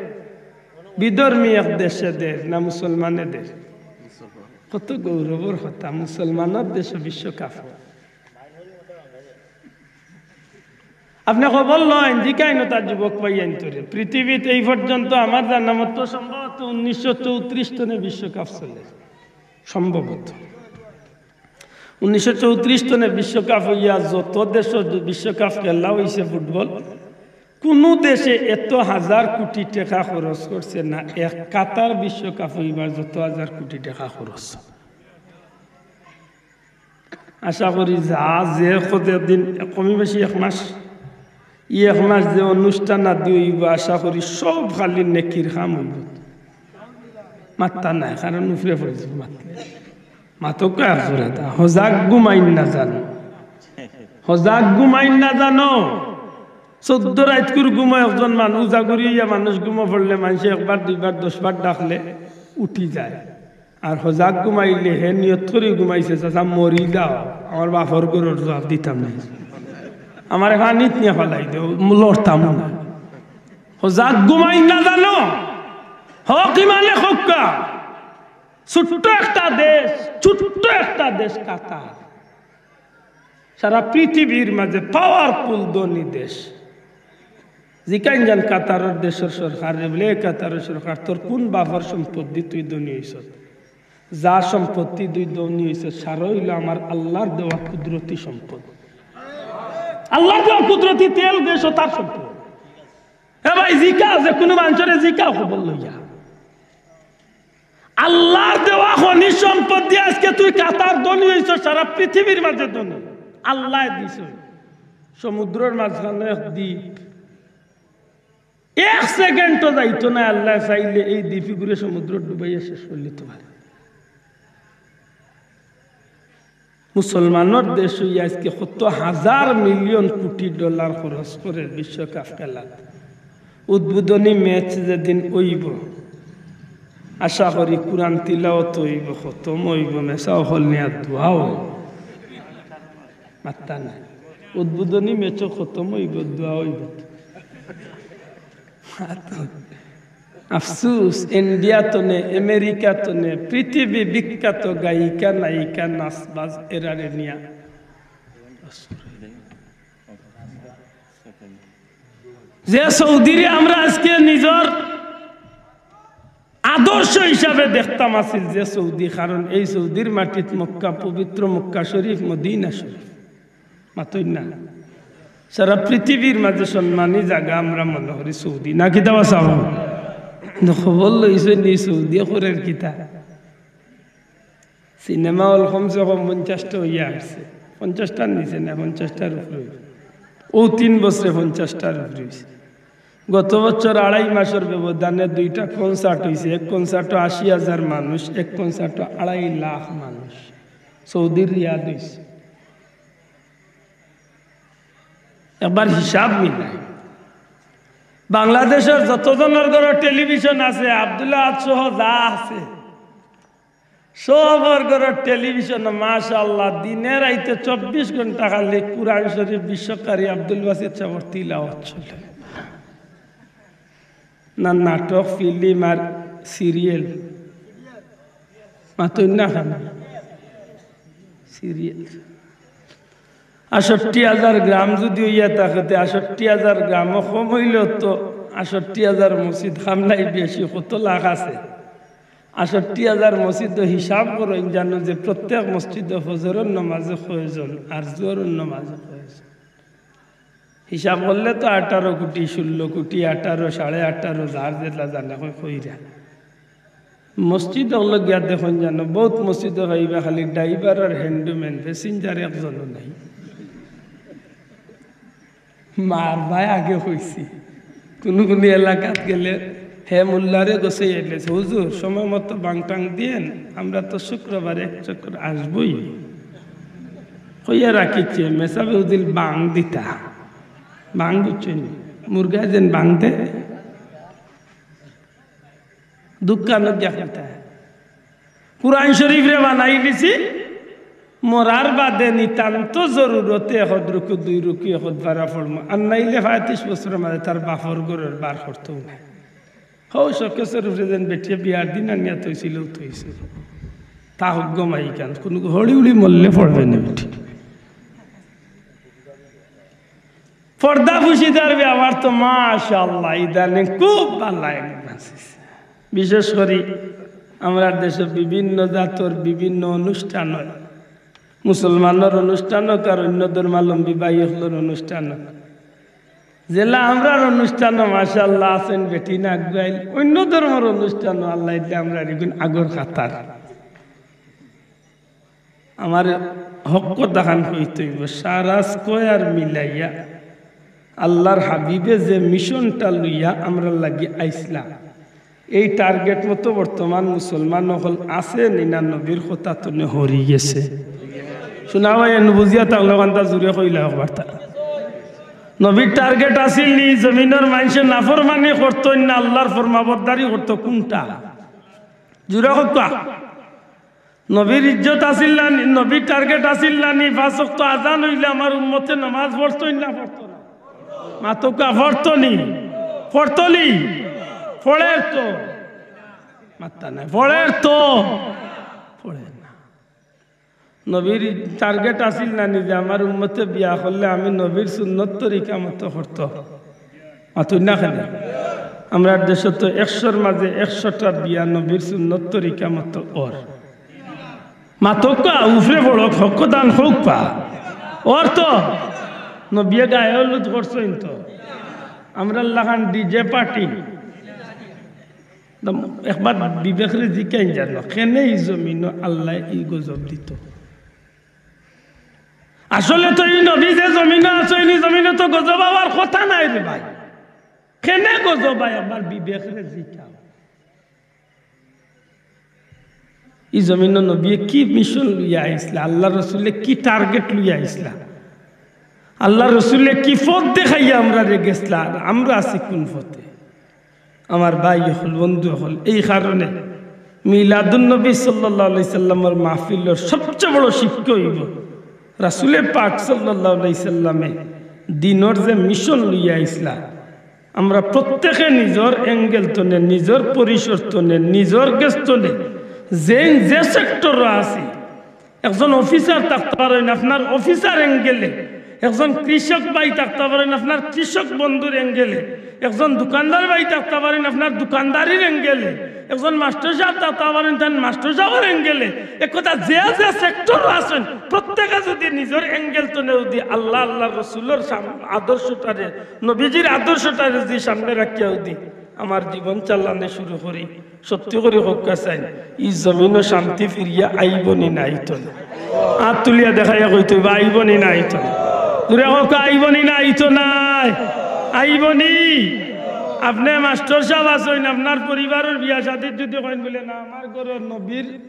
বিধর্মী এক দেশে দের না মুসলমানে দের? কত গৌরবর কথা, মুসলমানর দেশো বিশ্বকাপ। আপনে খবর লইন, জিকাইন অতা যুবক ভাইয়াইন্তরে। পৃথিবীত এই পর্যন্ত আমার জানা মতো সম্ভবত উনিশশো চৌত্রিশ তনে বিশ্বকাপ চলে, সম্ভবত। উনিশশো চৌত্রিশ তনে বিশ্বকাপ অইয়া যত দেশো বিশ্বকাপ খেলা অইছে ফুটবল, কুনু দেশে এত হাজার কুটি টেকা খরচ করছে না, এক কাতার বিশ্বকাপ অইবার যত হাজার কুটি টেকা খরচ। আশা করি যা যে কতদিন, কমি বেশি এক মাস, ই এক মাস যে অনুষ্ঠান আদি অইবো, আশা করি সব খালি নেকির কাম অইবো। মাত্তা নাই, কারণ উপরে পড়ি যাইবো মাতলে। মাতউক্কা এক জোরে তা। হজাগ ঘুমাইন না জানো। হজাগ ঘুমাইন না জানো। চৌদ্দ রাইতকুর ঘুমো একজন মানুষ, উজাগুরি অইয়া মানুষ ঘুমো পড়লে মানষে একবার, দুইবার, দশবার ডাকলে উঠি যায়। আর হজাগ ঘুমাইলে হে নিয়ত করি ঘুমাইছে, "চাচা মরি যাও, আমার বাপর ঘরর জুয়াপ দিতাম নায়। আমারে পানিত নিয়া ফালাই দেও, লড়তাম না।" হজাগ ঘুমাইন না জানো। হক ইমানে কউক্কা। ছোট্ট একটা দেশ, ছোট্ট একটা দেশ কাতার। সারা পৃথিবীর মাঝে powerful ধনী দেশ। জিকাইন যান কাতারর দেশর সরকাররে, বুলে, "এ কাতারর সরকার, তোর কুন বাপর সম্পদ দি তুই ধনী অইছস?" যা সম্পত্তি দি ধনী অইছস, সারা অইলো আমার আল্লার দেওয়া কুদরতি সম্পদ। আল্লার দেওয়া কুদরতি তেল, গ্যাস, অতার সম্পদ। এ ভাই, জিকা, যেকুনু মানষরে জিকা খবর লইয়া। আল্লার দেওয়া খনিজ সম্পদ দিয়া আজকে তুই কাতার ধনী অইছস, সারা পৃথিবীর মাঝে ধনী। আল্লায় দিছইন। সমুদ্রর মাঝখানো এক দ্বীপ। এক সেকেন্ডও যাইতো নায়, আল্লায় চাইলে এই দ্বীপ ইগুরে সমুদ্রো ডুবাইয়া শেষ করিলিতো পারে। মুসলমানর দেশ অইয়া আজকে কত হাজার মিলিয়ন কুটি ডলার খরচ করের বিশ্বকাপ খেলাত। উদ্বোধনী ম্যাচ যেদিন অইবো, আশা করি কুরআন তিলাওয়াত অইবো, খতম অইবো, মেসাব অকল নিয়া দোয়াও অইবো। মাত্তা নাই। উদ্বোধনী ম্যাচও খতম অইবো, দোয়া অইবো। আফসুস, ইন্ডিয়া তনে, আমেরিকা তনে, পৃথিবী বিখ্যাত গায়িকা, নায়িকা, নাচবাজ এরারে নিয়া। যে সৌদিরে আমরা আজকে নিজর আদর্শ হিসাবে দেখতাম আছিল যে সৌদি, কারণ এই সৌদির মাটিত মক্কা, পবিত্র মক্কা শরীফ, মদিনা শরীফ, মাতইন না? সারা পৃথিবীর মাঝে সম্মানী জাগা আমরা মনে করি সৌদি, না কিতা বা সাব? খবর লইছইন নি সৌদি করের কিতা? সিনেমা হল কমসে কম পঞ্চাশটা অইয়া আসছে, পঞ্চাশটার নিচে না, পঞ্চাশটার উপরে অইছে। অউ তিন বছরে পঞ্চাশটার উপরে অইছে। গত বছর আড়াই মাসর ব্যবধানে দুইটা কনসার্ট অইছে, এক কনসার্টো আশি হাজার মানুষ, এক কনসার্টো আড়াই লাখ মানুষ। সৌদির রিয়াদ অইছে। একবার হিসাব মিলাই, বাংলাদেশর যতজনর ঘরো টেলিভিশন আছে, আব্দুল্লাহ আহাদ সহ যা আছে, সবর ঘরো টেলিভিশন, মাশাআল্লাহ, দিনে রাইতে চব্বিশ ঘন্টা খালি কুরআন শরীফ, বিশ্বকারী আব্দুল বাসিত সাবর তিলাওয়াত চলে। না নাটক, ফিল্ম আর সিরিয়াল, মাতইন না কেনে? সিরিয়াল। আষট্টি হাজার গ্রাম যুদি অইয়া থাকে, তে আষট্টি হাজার গ্রামও কম অইলেও তো আষট্টি হাজার মসজিদ কামলাই বেশি, কত লাখ আছে? আষট্টি হাজার মসজিদো হিসাব করইন, জানো যে প্রত্যেক মসজিদো ফজরর নমাজে কয়জন আর জোহরর নমাজে কয়জন? হিসাব করলে তো আঠারো কোটি, ষোলো কোটি, আঠারো, সাড়ে আঠারো, যার যেটা জানে কয় কইরা। মসজিদ অকলো গিয়া দেখইন জানো, বউত মসজিদো পাইবা খালি ড্রাইভার আর হ্যান্ডম্যান, প্যাসেঞ্জার একজনও নাই। মার ভাই আগে কইছি, কুনু কুনু এলাকাত গেলে হে মোল্লারে গছাই আইলে, "হুজুর, সময় মতো বাং টাং দিয়েন, আমরা তো শুক্রবার এক চক্কর আসবই।" কইয়া রাখিছে, মেসাবে উদিল বাং দিতা। বাং বুঝছইন? মুরগা যেন বাং দে। দোকানো গিয়া খেতে। কুরআন শরীফরে বানাই দিছি, মরার বাদে নিতান্ত জরুরতে এখদ রুকু, দুই রুকু, এখদ পারা পড়মু। আর নাইলে পঁয়ত্রিশ বছরর মাঝে তার বাপর ঘরর বার করতো না। হউ, শখে শরীফরে যেন বেটিয়ে বিয়ার দিন আনিয়া থইছিল, থইছে। তা হোক গো মাইকান, কুনু হড়ি উড়ি মরলে পড়বে না বেটি। পর্দা পুশিদার ব্যবহার তো মাশাআল্লাহ, ইদানিং খুব ভালা লাগে। বিশেষ করি আমরার দেশো বিভিন্ন জাতর বিভিন্ন অনুষ্ঠান অয়, মুসলমানর অনুষ্ঠান অউক আর অইন্য ধর্মাবলম্বী ভাই অকলর অনুষ্ঠান অউক। যেলা আমরার অনুষ্ঠানো মাশাআল্লাহ আছইন বেটিন আগুয়াইল, অইন্য ধর্মর অনুষ্ঠানো আল্লায় দিলে আমরার ইগুন আগর কাতার। আমার হক কথাখান কইতে অইবো, সারা স্কয়ার মিলাইয়া আল্লার হাবিবে যে মিশনটা লইয়া আমরার লাগি আইছলা, এই টার্গেট মতো বর্তমান মুসলমান অকল আছে নি না নবীর কথা তনে হরি গেছে? শুনা ভাই, এন বুঝিয়া থাকলে কান্তা জুরে কইলা একবার তা। নবীর টার্গেট আছিল নি জমিনর মানষে নাফরমানি করতইন না, আল্লার ফরমাবরদারি করতো? কুনটা? জুরে কউক্কা। নবীর ইজ্জত আছিল না নি? নবীর টার্গেট আছিল না নি? পাঁচ ওয়াক্ত আজান অইলে আমার উম্মতে নামাজ পড়তইন না পড়তো না? মাতউক্কা, পড়তো নি? পড়তো নি? পড়ের তো। মাত্তা নাই। পড়ের তো। পড়ের না। নবীর টার্গেট আছিল না নি যে আমার উম্মতে বিয়া করলে আমি নবীর সুন্নত তরিকা মতো করতো? মাতইন না কেনে? আমরার দেশো তো একশোর মাঝে একশোটা বিয়া নবীর সুন্নত তরিকা মতো অর। মাতউক্কা, উফরে পড়উক, হক দান কউক্কা। অর তো নবিয়ে গায়ে হলুদ করছইন তো। আমরার লাখান ডিজে পার্টি। একবার বিবেকরে জিকাইন জানো, কেনে ই জমিনো আল্লায় ই গজব দিতো? আসলে তো ই নবী যে জমিনো আছইন, ই জমিনো তো গজব আওয়ার কথা নায় রে ভাই। কেনে গজব আয়? একবার বিবেকরে জিকাও। ই জমিনো নবিয়ে কি মিশন লইয়া আইছলা? আল্লার রসুলে কি টার্গেট লইয়া আইছলা? আল্লার রসুলে কি পথ দেখাইয়া আমরারে গেছলা? আর আমরা আছি কুন পথে? আমার ভাই অকল, বন্ধু অকল, এই কারণে মিলাদুন নবী সাল্লাল্লাহু আলাইহি সাল্লামর মাহফিলর সবচেয়ে বড় শিক্ষা অইবো, রাসুলে পাক সাল্লাল্লাহু আলাইহি সাল্লামে দিনর যে মিশন লইয়া আইছলা, আমরা প্রত্যেকে নিজর অ্যাঙ্গেল তনে, নিজর পরিসর তনে, নিজর গেছ তনে, যে, যে সেক্টরো আছি, একজন অফিসার থাকতা পারইন আপনার অফিসার অ্যাঙ্গেলে, একজন কৃষক ভাই থাকতা পারইন আপনার কৃষক বন্ধুর অ্যাঙ্গেলে, একজন দোকানদার ভাই থাকতা পারইন আপনার দোকানদারির অ্যাঙ্গেলে, একজন মাস্টার সাব থাকতা পারইন তান মাস্টার সাবর অ্যাঙ্গেলে। এক কথা, যে যে সেক্টরো আছইন, প্রত্যেকে যুদি নিজর অ্যাঙ্গেল তনে যুদি আল্লাহ, আল্লাহর রসুলর সাম-, আদর্শটারে, নবীজির আদর্শটারে যুদি সামনে রাখিয়া যুদি আমার জীবন চালানি শুরু করি, সত্যি করি কউক্কা চাইন, ই জমিনো শান্তি ফিরিয়া আইবো নি না আইতো না? আত তুলিয়া দেখাইয়া কইতো অইবো, আইবো নি না আইতো না? জুরে কউক্কা, আইবো নি না আইতো নায়? আইবো নি? আপনে মাস্টার সাব আছইন, আপনার পরিবারর বিয়া শাদিত যুদি কইন বুলে, "না, আমার ঘরর নবীর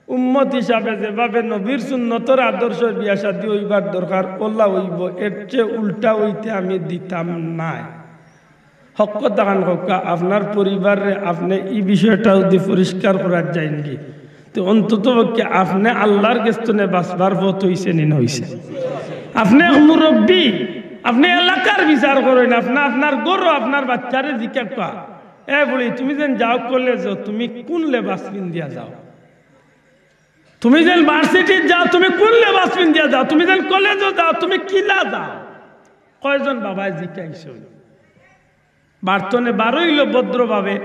উম্মত হিসাবে যেভাবে নবীর সুন্নতর আদর্শর বিয়া শাদি অইবার দরকার, অলা অইবো, এর চেয়ে উল্টা অইতে আমি দিতাম নায়।" হক কথাখান কউক্কা, আপনার পরিবাররে আপনে ই বিষয়টা যুদি পরিষ্কার করাত যাইনগি, তে অন্তত পক্ষে আপনে আল্লাহর গেছ তনে বাঁচবার পথ অইছে নি না অইছে? আপনে এক মুরব্বি, আপনে এলাকার বিচার করইন, আপনে আপনার ঘরো আপনার বাচ্চারে জিকাউক্কা, "এ বুড়ি, তুমি যেন যাও কলেজো, তুমি কুন লেবাস পিন্দিয়া যাও? তুমি যেন ভার্সিটিত যাও, তুমি কুন লেবাস পিন্দিয়া যাও? তুমি যেন কলেজো যাও, তুমি কিলা যাও?" কয়জন বাবায় জিকাইছইন? বার তনে বারইলো ভদ্রভাবে,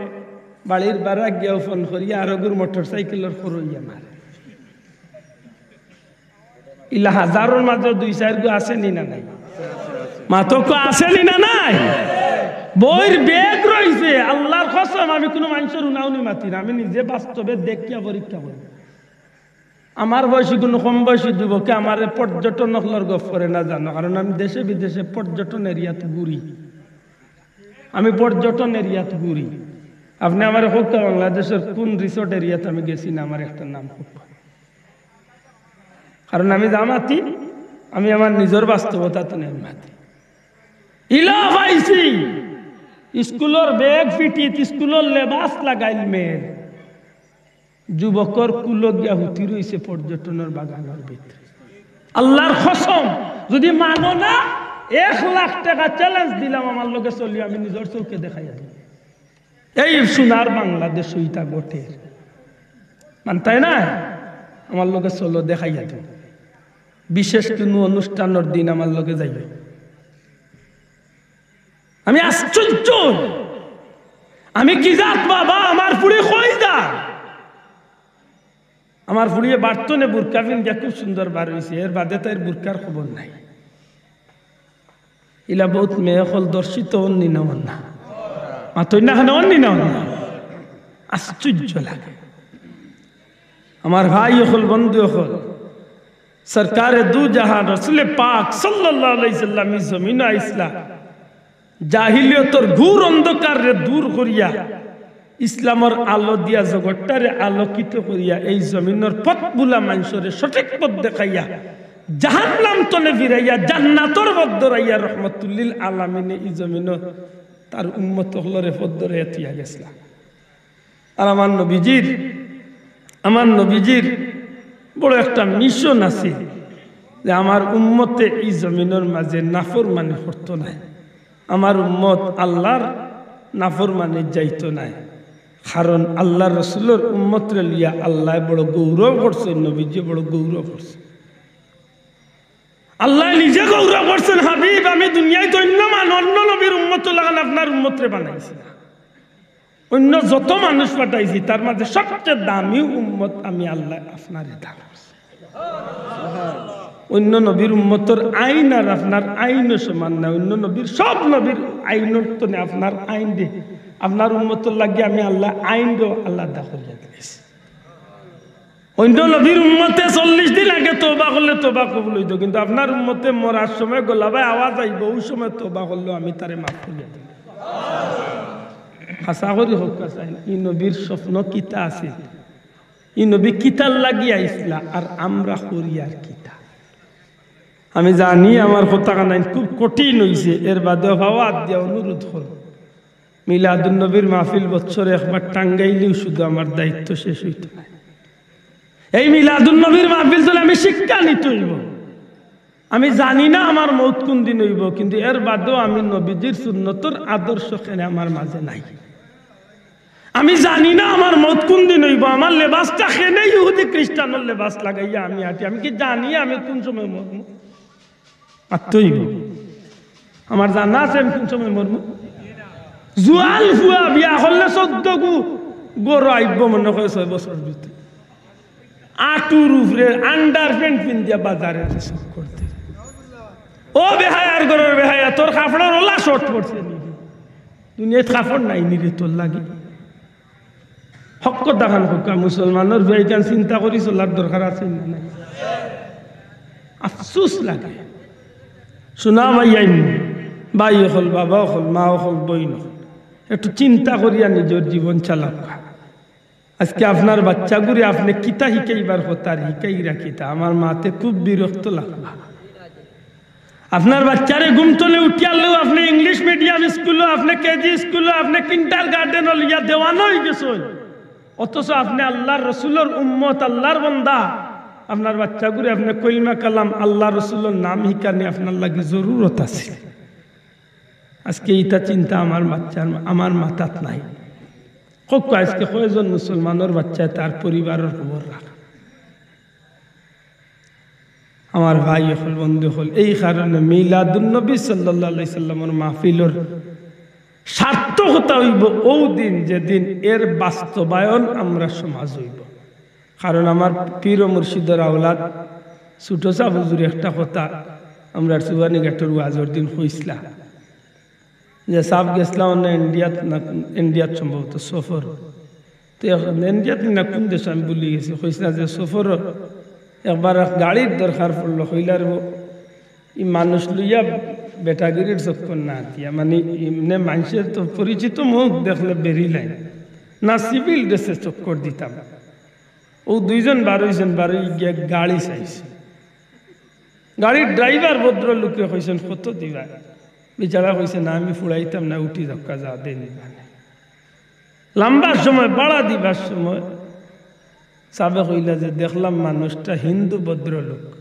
বাড়ির বারা গিয়াও ফোন করিয়া আরগুর মোটরসাইকেলর খরইয়া মারে। ইলা হাজারর মাঝে দুই চাইরগু আছে নি না নাই? মাতউক্কা, আছে নি না নাই? বইর ব্যাগ রইছে, আল্লাহর কসম, আমি কুনু মানষর হুনাহুনি মাতি না, আমি নিজে বাস্তবে দেখিয়া পরীক্ষা করি। আমার বয়সী কুনু কম বয়সী যুবকে আমারে পর্যটন অকলর গফ করে না জানো, কারণ আমি দেশে বিদেশে পর্যটন এরিয়াত ঘুরি, আমি পর্যটন এরিয়াত ঘুরি। আপনে আমারে কউক্কা, বাংলাদেশর কুন রিসোর্ট এরিয়াত আমি গেছি না, আমারে একটা নাম কউক্কা। কারণ আমি যা মাতি, আমি আমার নিজর বাস্তবতা তনে মাতি। ইলা পাইছি, স্কুলর ব্যাগ ফিটিত, স্কুলর লেবাস লাগাইল মেয়ের, যুবকর কুলো গিয়া হুতি রইছে পর্যটনর বাগানর ভিতরে। আল্লাহর কসম, যুদি মানো না, এক লাখ টেকা challenge দিলাম, আমার লগে চলিও, আমি নিজর চউখে দেখাইয়া দিমু। এই সোনার বাংলাদেশো ইতা ঘটের। মানতায় না? আমার লগে চলো, দেখাইয়া দিমু। বিশেষ কুনু অনুষ্ঠানর দিন আমার লগে যাইও। আমি আশ্চর্য, আমি কি জাত বাবা, আমার ফুড়ি কই যায়? আমার ফুড়িয়ে বার তনে বুরকা পিন্দিয়া খুব সুন্দর বার অইছে, এর বাদে তাইর বুরকার খবর নাই। ইলা বউত মেয়ে অকল ধর্ষিত অইন নি না অইন না? মাতইন না কেনে, অইন নি না অইন না? আশ্চর্য লাগে। আমার ভাই অকল, বন্ধু অকল, সরকারে দু জাহান রসুলে পাক সাল্লাল্লাহু আলাইহি সাল্লাম ই জমিনো আইছলা, জাহিলিয়তর ঘোর অন্ধকাররে দূর করিয়া ইসলামর আলো দিয়া জগৎটারে আলোকিত করিয়া এই জমিনর পথ ভুলা মানষরে সঠিক পথ দেখাইয়া জাহান্নাম তনে ফিরাইয়া জান্নাতর পথ ধরাইয়া রহমতুল্লিল আলামিনে ই জমিনো তার উম্মত অকলরে পথ ধরাইয়া থুইয়া গেছলা। আর আমার নবীজির, আমার নবীজির বড় একটা মিশন আছে যে আমার উম্মতে ই জমিনর মাঝে নাফরমানি করতো নায়, আমার উম্মত আল্লাহর নাফরমানিত যাইতো নায়। কারণ আল্লাহর রসুলর উম্মতরে লইয়া আল্লায় বড় গৌরব করছইন, নবীজিয়ে বড় গৌরব করছইন। আল্লায় নিজে গৌরব করছইন, "হাবিব, আমি দুনিয়াত অইন্য মান-, অইন্য নবীর উম্মতর লাখান আপনার উম্মতরে বানাইছি না।" অইন্য যত মানুষ পাঠাইছি, তার মাঝে সবচেয়ে দামি উম্মত আমি আল্লায় আপনারে দান করছি। অইন্য নবীর উম্মতর আইন আর আপনার আইনও সমান নায়। অইন্য নবীর, সব নবীর আইনর তনে আপনার আইনরে, আপনার উম্মতর লাগি আমি আল্লায় আইনরেও আলাদা করিয়া দিছি। অইন্য নবীর উম্মতে চল্লিশ দিন আগে তওবা করলে তওবা কবুল অইতো, কিন্তু আপনার উম্মতে মরার সময় গলাবায় আওয়াজ আইবো, অউ সময় তওবা করলেও আমি তারে মাফ করিয়া দিমু। হাছা করি কউক্কা চাইন, ই নবীর স্বপ্ন কিতা আছিল? ই নবী কিতার লাগি আইছলা, আর আমরা করিয়ার কিতা? আমি জানি আমার কথাখানাইন খুব কঠিন অইছে, এর বাদেও পাও আত দিয়া অনুরোধ করমু, মিলাদুন নবীর মাহফিল বছরে একবার টাঙ্গাইলেও শুধু আমার দায়িত্ব শেষ অইতো নায়। এই মিলাদুন নবীর মাহফিল তনে আমি শিক্ষা নিতে অইবো। আমি জানি না আমার মউত কুনদিন অইবো, কিন্তু এর বাদেও আমি নবীজির সুন্নতর আদর্শ কেনে আমার মাঝে নাই। আমি জানি না আমার মউত কুনদিন অইবো, আমার লেবাসটা কেনে ইহুদি খ্রিস্টানর লেবাস লাগাইয়া আমি আটি। আমি কি জানি আমি কুন সময় মরমু? মাততে অইবো। আমার জানা আছে আমি কুন সময় মরমু? জুয়ান ফুয়া বিয়া করলে চৌদ্দ গু গরু আইবো মনে কয় ছয় বছর ভিতরে। আটুর উপরে আন্ডারপ্যান্ট পিন্দিয়া বাজারে চক্কর দে। ও বেহায়ার ঘরর বেহায়া, তোর কাপড়র ওলা শর্ট পড়ছে নি? দুনিয়াত কাপড় নাই নি রে তোর লাগি? হক কথা খান কউক্কা, মুসলমানর বেয়াইখান চিন্তা করি চলার দরকার আছে না নাই? আফসোস লাগে। শুনা ভাই আইন, ভাই অকল, বাবা অকল, মা অকল, বইন অকল, একটু চিন্তা করিয়া নিজর জীবন চালাউক্কা। আজকে আপনার বাচ্চাগুরে আপনে কিতা হিকাইবার কথা আর হিকাইরা কিতা? আমার মাতে খুব বিরক্ত লাগবা। আপনার বাচ্চারে ঘুম তনে উঠিয়ালেও আপনে ইংলিশ মিডিয়াম স্কুলো, আপনে কেজি স্কুলো, আপনে কিন্ডারগার্ডেনো লইয়া দেওয়ানা অইগেছইন। অথচ আপনে আল্লার রসুলর উম্মত, আল্লার বন্দা। আপনার বাচ্চাগুরে আপনে কলমা কালাম, আল্লার রসুলর নাম হিকানি আপনার লাগি জরুরত আছে। আজকে ইতা চিন্তা আমার বাচ্চার, আমার মাথাত নাই। কউক্কা আজকে কয়জন মুসলমানর বাচ্চায় তার পরিবারর খবর রাখে? আমার ভাই অকল, বন্ধু অকল, এই কারণে মিলাদুন নবী সাল্লাল্লাহু আলাইহি সাল্লামর মাহফিলর সার্থকতা অইবো অউ দিন, যেদিন এর বাস্তবায়ন আমরার সমাজ অইবো। কারণ আমার পীর ও মুর্শিদর আওলাদ ছোট সাব হুজুরে একটা কথা আমরার সুবানীঘাটর ওয়াজর দিন কইছলা যে, সাব গেছলা অনে ইন্ডিয়াত না, ইন্ডিয়াত সম্ভবত সফর। তো এখন ইন্ডিয়াত না কুন দেশ আমি ভুলি গেছি, কইছলা যে সফর একবার এক গাড়ির দরকার পড়লো, কইলা রে বা, ই মানুষ লইয়া বেটাগিরির চক্কর না দিয়া, মানে এমনে মানষর তো পরিচিত মুখ দেখলে বেরিলাইন না, সিভিল ড্রেসে চক্কর দিতাম। অউ দুইজন বারইছইন, বারই গিয়া গাড়ি চাইছে। গাড়ির ড্রাইভার ভদ্রলোকে কইছইন, "কত দিবা?" বেচারা কইছে, "না, আমি ফুড়াইতাম না, উঠি যাউক্কা, যা দেইন দিবা নে।" লম্বা সময়, ভাড়া দিবার সময় সাবে কইলা যে, "দেখলাম মানুষটা হিন্দু ভদ্রলোক।"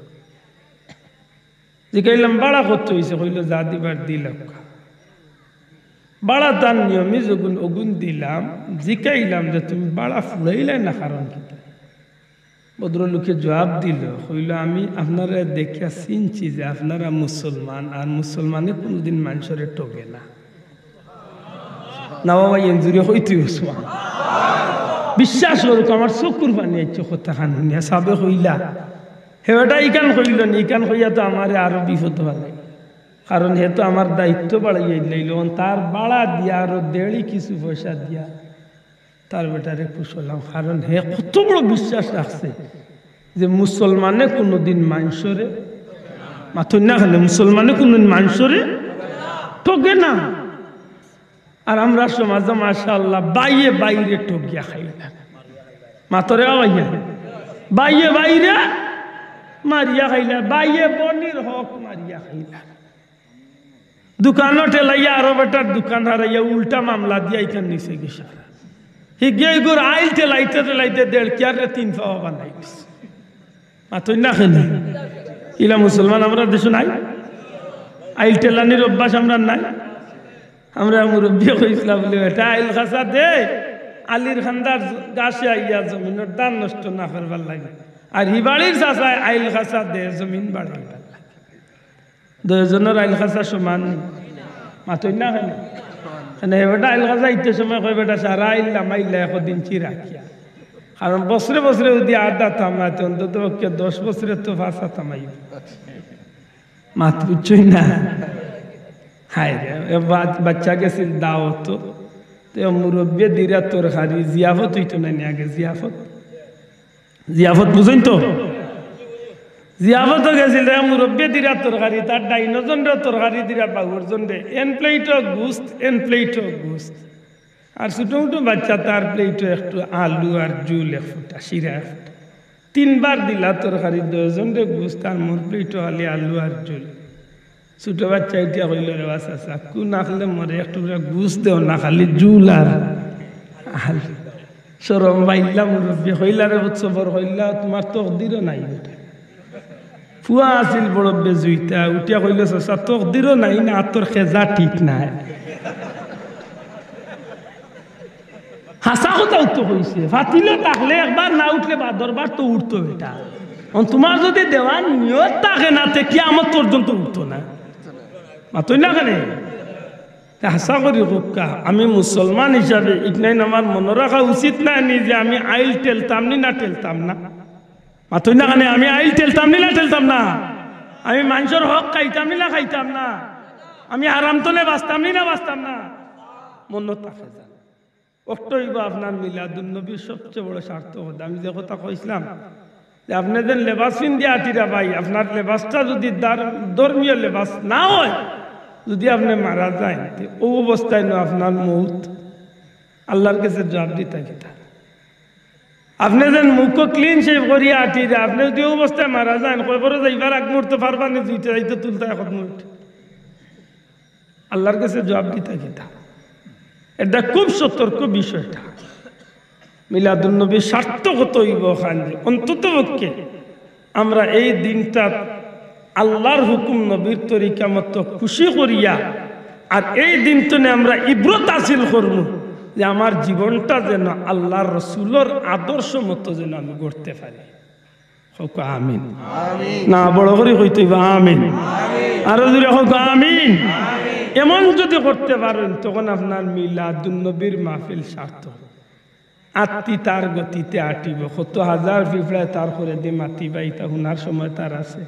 জিকাইলাম, "ভাড়া কত অইছে?" কইলো, "যা দিবার দিলাউক্কা।" ভাড়া তার নিয়মে যখন অগুন দিলাম, জিকাইলাম যে, "তুমি ভাড়া ফুড়াইলায় না, কারণ কিতা?" ভদ্রলোকে জুয়াব দিলো, কইলো, "আমি আপনারারে দেখিয়া চিনছি যে আপনারা মুসলমান, আর মুসলমানে কুনুদিন মানষরে ঠগে না।" না বাবা, এন জুরে কইতে উসমান। বিশ্বাস করউক্কা, আমার চকুর পানি আইছে কথা খান হুনিয়া। সাবে কইলা, হে বেটা ইখান কইলো নি, ইখান কইয়া তো আমারে আরো বিপদো ফালাইলো। কারণ হে তো আমার দায়িত্ব বাড়াইয়া দিলাইলো, অখন তার ভাড়া দিয়া আরো দেড়ি কিছু পয়সা দিয়া তার বেটারে কুশলাম, কারণ হে কত বড় বিশ্বাস রাখছে যে মুসলমানে কুনুদিন মানষরে, মাতইন না কেনে, মুসলমানে কুনুদিন মানষরে ঠগে না। আর আমরার সমাজো মাশাআল্লাহ ভাইয়ে ভাইরে ঠগিয়া খাইলা, মাতরে ভাইয়া, ভাইয়ে ভাইরে মারিয়া খাইলা, ভাইয়ে বইনর হক মারিয়া খাইলা। দোকানো ঠেলাইয়া আরো বেটার দোকান হারাইয়া উল্টা মামলা দিয়া ইখান নিছে গি সারা। হি গিয়া ইগুর আইল ঠেলাইতে ঠেলাইতে দেড় কিয়ার রে তিন পাওয়া বানাই দিছে। মাতইন না কেনে? ইলা মুসলমান আমরার দেশো নাই? আইল ঠেলানির অভ্যাস আমরার নাই? আমরার মুরব্বিয়ে কইছলা বুলে, "বেটা আইল খাসা দে, আলির খান্দার গাছে আইয়া জমিনর ধান নষ্ট না করবার লাগি। আর হি বাড়ির চাচায় আইল খাসা দে, জমিন বাড়াইবার লাগি।" দুইজনর আইল খাসা সমান নি? মাতইন না কেনে? কেনে হে বেটা আইল খাসা ইতে সময় কয়, "বেটা সারা আইল লামাইলা একদিন চিরাকিয়া।" কারণ বছরে বছরে যদি আধা থামায়, তে অন্তত পক্ষে দশ বছরে তো পাঁচা থামাইবো। মাত বুঝছইন না? হায় রে, এ বা-, বাচ্চা গেছিল দাওয়াতো, তে মুরব্বিয়ে দিরা তরকারি, জিয়াফত অইতো নায় নি আগে, জিয়াফত? জিয়াফত বুঝইন তো? জিয়াফতো গেছিল, তে মুরব্বিয়ে দিরা তরকারি, তার ডাইনো জনরে তরকারি দিরা বাউর জনরে, এন প্লেটো গুস্ত, এন প্লেটো গুস্ত। আর ছোট ছোট বাচ্চা, তার প্লেটো একটু আলু আর জুল, এক ফুটা শিরা, এক ফুটা। তিনবার দিলা তরকারি, দুইজনরে গুস্ত, আর মোর প্লেটো খালি আলু আর জুল। ছোট বাচ্চা ইটা কইলো, "রে বা চাচা, কুন আখলে মোরে এক টুকরা গুস্ত দেও না, খালি জুল আর আলু।" শরম পাইলা মুরব্বি, কইলা, "রে পুত সবর কইলা, তুমার তকদিরো নাই বেটা।" ফুয়া আছিল বড় বেজুইতা, উঠিয়া কইলো, "চাচা, তকদিরও নাই না, আতর খেজা ঠিক নাই।" হাছা কথাউ তো কইছে, ফাতিলো থাকলে একবার না উঠলে বাদরবার তো উঠতো বেটা। অন তুমার যুদি দেওয়ার নিয়ত থাকে না, তে কিয়ামত পর্যন্ত উঠতো না। মাতইন না কেনে? তে হাছা করি কউক্কা, আমি মুসলমান হিসাবে ইকনাইন আমার মনো রাখা উচিত নায় নি যে আমি আইল ঠেলতাম নি না ঠেলতাম না? মাতইন না কেনে? আমি আইল ঠেলতাম নি না ঠেলতাম না? আমি মানষর হক খাইতাম নি না খাইতাম না? আমি হারাম তনে বাঁচতাম নি না বাঁচতাম না? মনো থাকে যান। অকটা অইবো আপনার মিলাদুন্নবীর সবচে বড় সার্থকতা। আমি যে কথা কইছলাম, যে আপনে যেন লেবাস পিন্দিয়া আটিরা ভাই, আপনার লেবাসটা যুদি দার-, ধর্মীয় লেবাস না অয়, যুদি আপনে মারা যাইন, তে অউ অবস্থায় নু আপনার মউত, আল্লার গেছে জুয়াব দিতা কিতা? আপনে যেন মুখো clean shave করিয়া আটিরা, আপনে যুদি অউ অবস্থায় মারা যাইন, কবরো যাইবার আগ মুহূর্ত পারবা নি, দুইটা যাইতে তুলতা এক মুহূর্ত। আল্লার গেছে জুয়াব দিতা কিতা? এটা খুব সতর্ক বিষয়টা। মিলাদুন্নবীর সার্থকতা অইবো অখান যে অন্তত পক্ষে আমরা এই দিনটাত আল্লার হুকুম নবীর তরিকা মতো খুশি করিয়া, আর এই দিন তনে আমরা ইবরত হাসিল করমু যে আমার জীবনটা যেন আল্লার রসুলর আদর্শ মতো যেন আমি গড়তে পারি। কউক্কা আমিন। আমিন। না, বড় করি কইতে অইবো আমিন। আমিন। আরো জুরে কউক্কা আমিন। আমিন। এমন যুদি করতে পারইন, তখন আপনার মিলাদুন্নবীর মাহফিল সার্থক। আত্তি তার গতিতে আটিবো, কত হাজার পিঁপড়ায় তার করেদি মাতিবা, ইতা হুনার সময় তার আছে?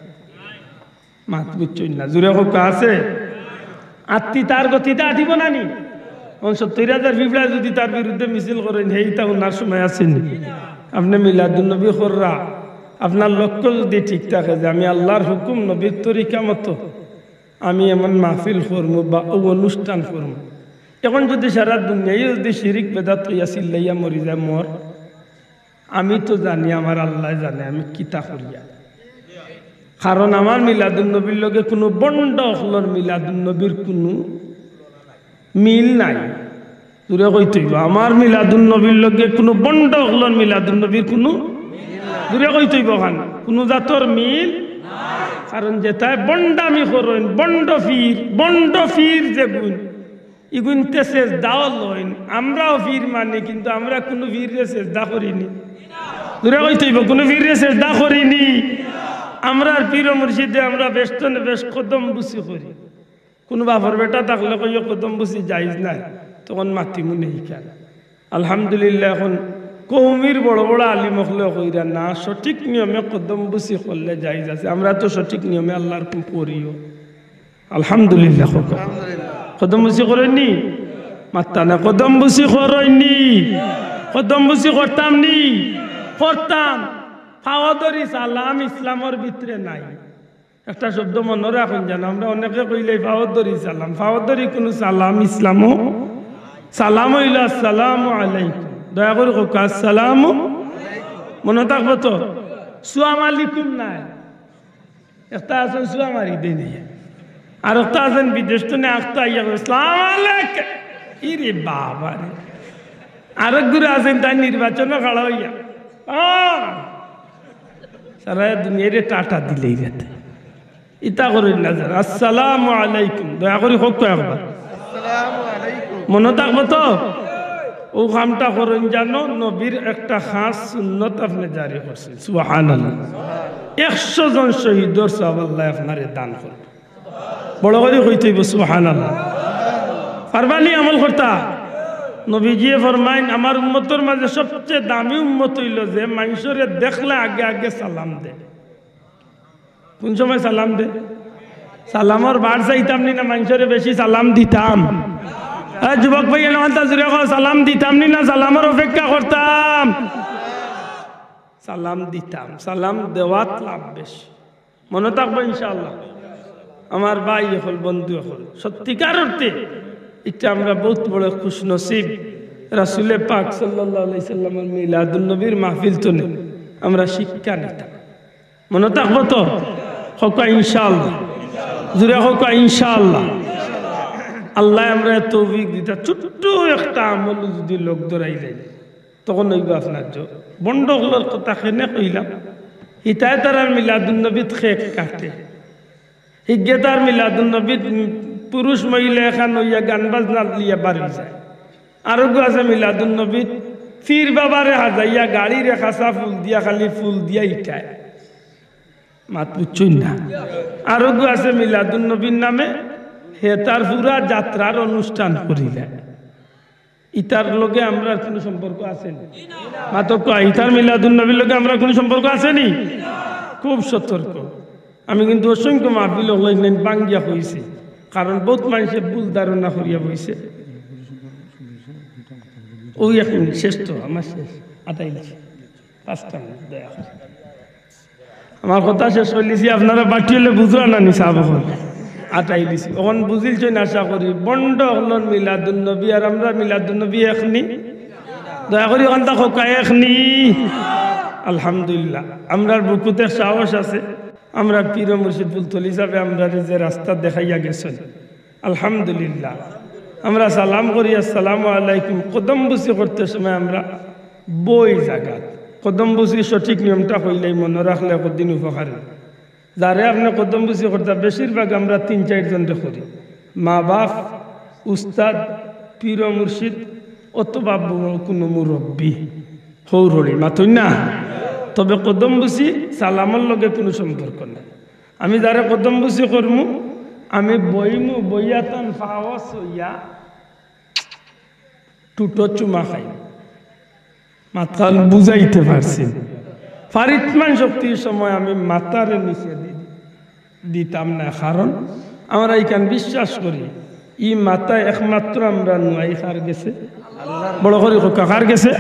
মাত বুঝছইন না, জুরে কউক্কা আছে? আত্তি তার গতিতে আটিবো না নি? অন সত্তইর হাজার পিঁপড়ায় যুদি তার বিরুদ্ধে মিছিল করইন, হে ইতা হুনার সময় আছে নি? আপনে মিলাদুন্নবী কররা, আপনার লক্ষ্য যুদি ঠিক থাকে যে আমি আল্লার হুকুম নবীর তরিকা মতো আমি এমন মাহফিল করমু বা অউ অনুষ্ঠান করমু, এখন যুদি সারা দুনিয়ায় যুদি শিরিক বেদাত অইয়া চিল্লাইয়া মরি যায় মর, আমি তো জানি, আমার আল্লায় জানে আমি কিতা করিয়ার। কারণ আমার মিলাদুন্নবীর লগে কুনু ভন্ড অকলর মিলাদুন্নবীর কুনু মিল নাই। জুরে কইতে অইবো, আমার মিলাদুন্নবীর লগে কুনু ভন্ড অকলর মিলাদুন্নবীর কুনু, জুরে কইতে অইবো অখান, কুনু জাতর মিল। কারণ যেতায় ভন্ডামি করইন, ভন্ড পীর, ভন্ড পীর যেগুইন, ইগুইন্তে সেজদাও লইন। আমরাও পীর মানি, কিন্তু আমরা কুনু পীররে সেজদা করি নি। জুরে কইতে অইবো, কুনু পীররে সেজদা করি নি। আমরার পীর ও মুর্শিদে আমরা বেশ তনে বেশ কদম বুসি করি। কুনু বাপর বেটা থাকলে কইও কদম বুসি জায়েজ নায়, তখন মাতিমু নে ইখান। আলহামদুলিল্লাহ, এখন কওমির বড় বড় আলিম অকলে কইরা না, সঠিক নিয়মে কদম বুসি করলে জায়েজ আছে। আমরা তো সঠিক নিয়মে আল্লার হুকুম করিও। আলহামদুলিল্লাহ, কউক্কা। আলহামদুলিল্লাহ। কদম বুসি করইন নি? মাত্তা না, কদম বুসি করইন নি? কদম বুসি করতাম নি? করতাম। পাও ধরি সালাম ইসলামর ভিতরে নাই। একটা শব্দ মনো রাখইন যেন, আমরা অনেকে কইলে পাও ধরি সালাম, পাও ধরি কুনু সালাম ইসলামো, সালাম অইলো আসসালামু আলাইকুম। দয়া করি কউক্কা আসসালামু, মনো থাকবো তো? সুয়াম আলাইকুম নায়। একটা আছইন সুয়া মারি দেইন। আর একটা আছইন বিদেশ তনে আখতা আইয়া কয়, "সালাম আলাইকুম।" ইরে বাবা রে। আরক গুরা আছইন তাইন নির্বাচনো খাড়া অইয়া, আহ! সারা দুনিয়ারে টাটা দিলাইরা। ইতা করইন না যারা। আসসালামু আলাইকুম। দয়া করি কউক্কা একবার। আসসালামু আলাইকুম। মনো থাকবো তো? অউ কামটা করইন জানো, নবীর একটা খাস সুন্নত আপনে জারি করছইন। সুবহানাল্লাহ। একশো জন শহীদর সওয়াব আল্লায় আপনারে দান করবো। বড় করি কইতে অইবো সুবহানাল্লাহ। পারবা নি আমল করতা? নবীজিয়ে ফরমাইন, আমার উম্মতর মাঝে সবচে দামি উম্মত অইলো যে মানষরে দেখলে আগে আগে সালাম দে। কুন সময় সালাম দে? সালামর বার চাইতাম নি না মানষরে বেশি সালাম দিতাম? এ যুবক ভাই, এনো আনতা জুরে কও, সালাম দিতাম নি না সালামর অপেক্ষা করতাম? সালাম দিতাম, সালাম দেওয়াত লাভ বেশি। মনো থাকবো ইনশাআল্লাহ। আমার ভাই অকল, বন্ধু অকল, সত্যিকার অর্থে ইটা আমরা বউত বড় খুশনসিব। রাসুলে পাক সাল্লাল্লাহু আলাইহি সাল্লামর মিলাদুন নবীর মাহফিল তনে আমরা শিক্ষা নিতাম। মনো থাকবো তো? কউক্কা ইনশাআল্লাহ। জুরে কউক্কা ইনশাআল্লাহ। আল্লায় আমরারে তৌফিক দিতা। ছোট্ট একটা আমল যুদি লগ ধরাইলাই, তখন অইবো আপনার জন্য। বন্ড অকলর কথা কেনে কইলাম, হিতায় তারার মিলাদুন্নবীত কেক কাটে। হিগে তার মিলাদুন্নবীত পুরুষ মহিলা একখান অইয়া গান বাজনা লইয়া বার অই যায়। আরোগু আছে মিলাদুন্নবীত পীর বাবারে হাজাইয়া গাড়িরে খাসা ফুল দিয়া, খালি ফুল দিয়া ইটায়। মাত বুঝছইন না? আরোগু আছে মিলাদুন্নবীর নামে হে তার পুরা যাত্রার অনুষ্ঠান করি যায়। ইতার লগে আমরার কুনু সম্পর্ক আছে নি? মাতক কয়, ইতার মিলাদুন্নবীর লগে আমরার কুনু সম্পর্ক আছে নি? খুব সতর্ক। আমি কিন্তু অসংখ্য মাহফিল অকল ইখান ভাঙ্গিয়া কইছি, কারণ বউত মানষে ভুল ধারণা করিয়া বইছে। ওই এক মিনিট, শেষ তো, আমার শেষ, আটাইলিছি, পাঁচটা মিনিট, দয়া করে। আমার কথা শেষ করিলিছি, আপনারা বাকি অইলে বুঝরা না নি সাব অকল। আটাইলিছি, অখন বুঝিলছইন আশা করি। ভন্ড অকলর মিলাদুন্নবী আর আমরার মিলাদুন্নবী এক নি? দয়া করি অখানতা কউক্কা, এক নি? আলহামদুলিল্লাহ, আমরার বুকুত এক সাহস আছে। আমরার পীর ও মুর্শিদ ফুলতলি সাবে আমরারে যে রাস্তা দেখাইয়া গেছইন, আলহামদুলিল্লাহ। আমরা সালাম করি, "আসসালামু আলাইকুম।" কদমবুসি করতে সময় আমরা বই জাগাত। কদমবুসির সঠিক নিয়মটা কইলাই, মনো রাখলে কদিন উপকার অইবো। যারে আপনে কদমবুসি করতা, বেশিরভাগ আমরা তিন চাইর জনরে করি, মা বাপ, উস্তাদ, পীর ও মুর্শিদ অথবা বু-, কুনু মুরব্বি, হউর হড়ি, মাতইন না। তবে কদমবুসি সালামর লগে কুনু সম্পর্ক নাই। আমি যারে কদমবুসি করমু, আমি বইমু, বইয়া তান পাও ছইয়া টুটো চুমা খাইমু। মাতখান বুঝাইতে পারছি? পারিতমান শক্তির সময় আমি মাথারে নিচে দি-, দিতাম না, কারণ আমরা ইখান বিশ্বাস করি, ই মাথা একমাত্র আমরা নুয়াই কার গেছে? বড় করি কউক্কা, কার গেছে?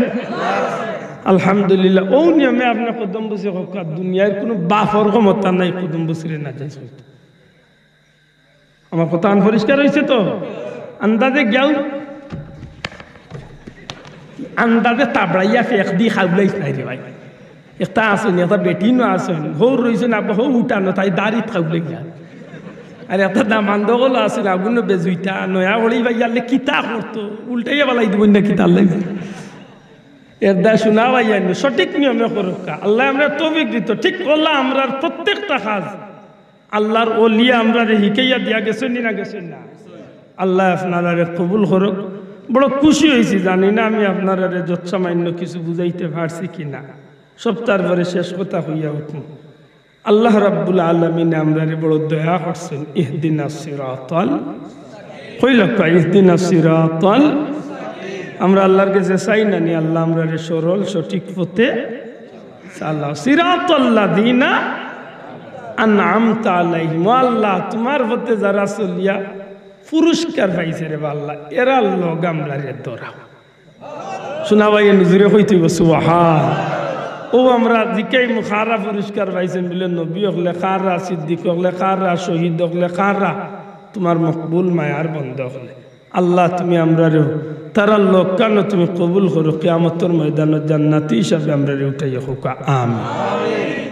আলহামদুলিল্লাহ। অউ নিয়মে আপনে কদমবুসি কউক্কা, দুনিয়ার কুনু বাপর ক্ষমতা নাই কদমবুসিরে নাজাইজ করতে। আমার কথাখান পরিষ্কার অইছে তো? আন্দাজে গিয়াউ, আন্দাজে তাবড়াইয়া ফেক দি খাউলাইস নায় রে ভাই। একটা আছইন, একটা বেটিনও আছইন, হউর রইছইন, আব্বা হউ উঠানো, তাই দাড়িত খাউলাই যায়। আর একটা দামান্দ অকল আছইন, আগুনও বেজুইতা, নয়া হড়ি ভাই, আল্লে কিতা করতো, উল্টাইয়া বালাই দিবইন না কিতা আল্লায়। এর দায় শুনা ভাই, আইন সঠিক নিয়মে করউক্কা। আল্লায় আমরারে তৌফিক দিতো, ঠিক অলা আমরার প্রত্যেকটা কাজ আল্লার ওলিয়ে আমরারে হিকাইয়া দিয়া গেছইন নি না গেছইন না? আল্লায় আপনারারে কবুল করউক। বড় খুশি অইছি, জানি না আমি আপনারারে যৎসামান্য কিছু বুঝাইতে পারছি কি না। সবতার পরে শেষ কথা কইয়া উঠমু, আল্লাহ রাব্বুল আলামিনে আমরারে বড় দয়া করছইন। ইহদিনাস সিরাতাল, কইলা কয়, ইহদিনাস সিরাতাল। আমরা আল্লার গেছে চাই না নি, আল্লাহ আমরারে সরল সঠিক পথে চালাও। সিরাতাল্লাযিনা আনআমতা আলাইহিম। ও আল্লাহ, তুমার পথে যারা চলিয়া পুরস্কার পাইছে রে বা আল্লাহ, এরার লগ আমরারে ধরাও। শুনা ভাই, এ নজরে কইতে অইবো, সুবহান। অউ আমরা জিকাইমু কারা পুরস্কার পাইছইন বুলে, নবী অকলে কারা, সিদ্দিক অকলে কারা, শহীদ অকলে কারা, তুমার মকবুল মায়ার বন্দা অকলে। আল্লাহ, তুমি আমরারেও তারার লগ খানো তুমি কবুল করো, কিয়ামতর ময়দানো জান্নাতি হিসাবে আমরারে উঠাইয়া কউক্কা, আমিন।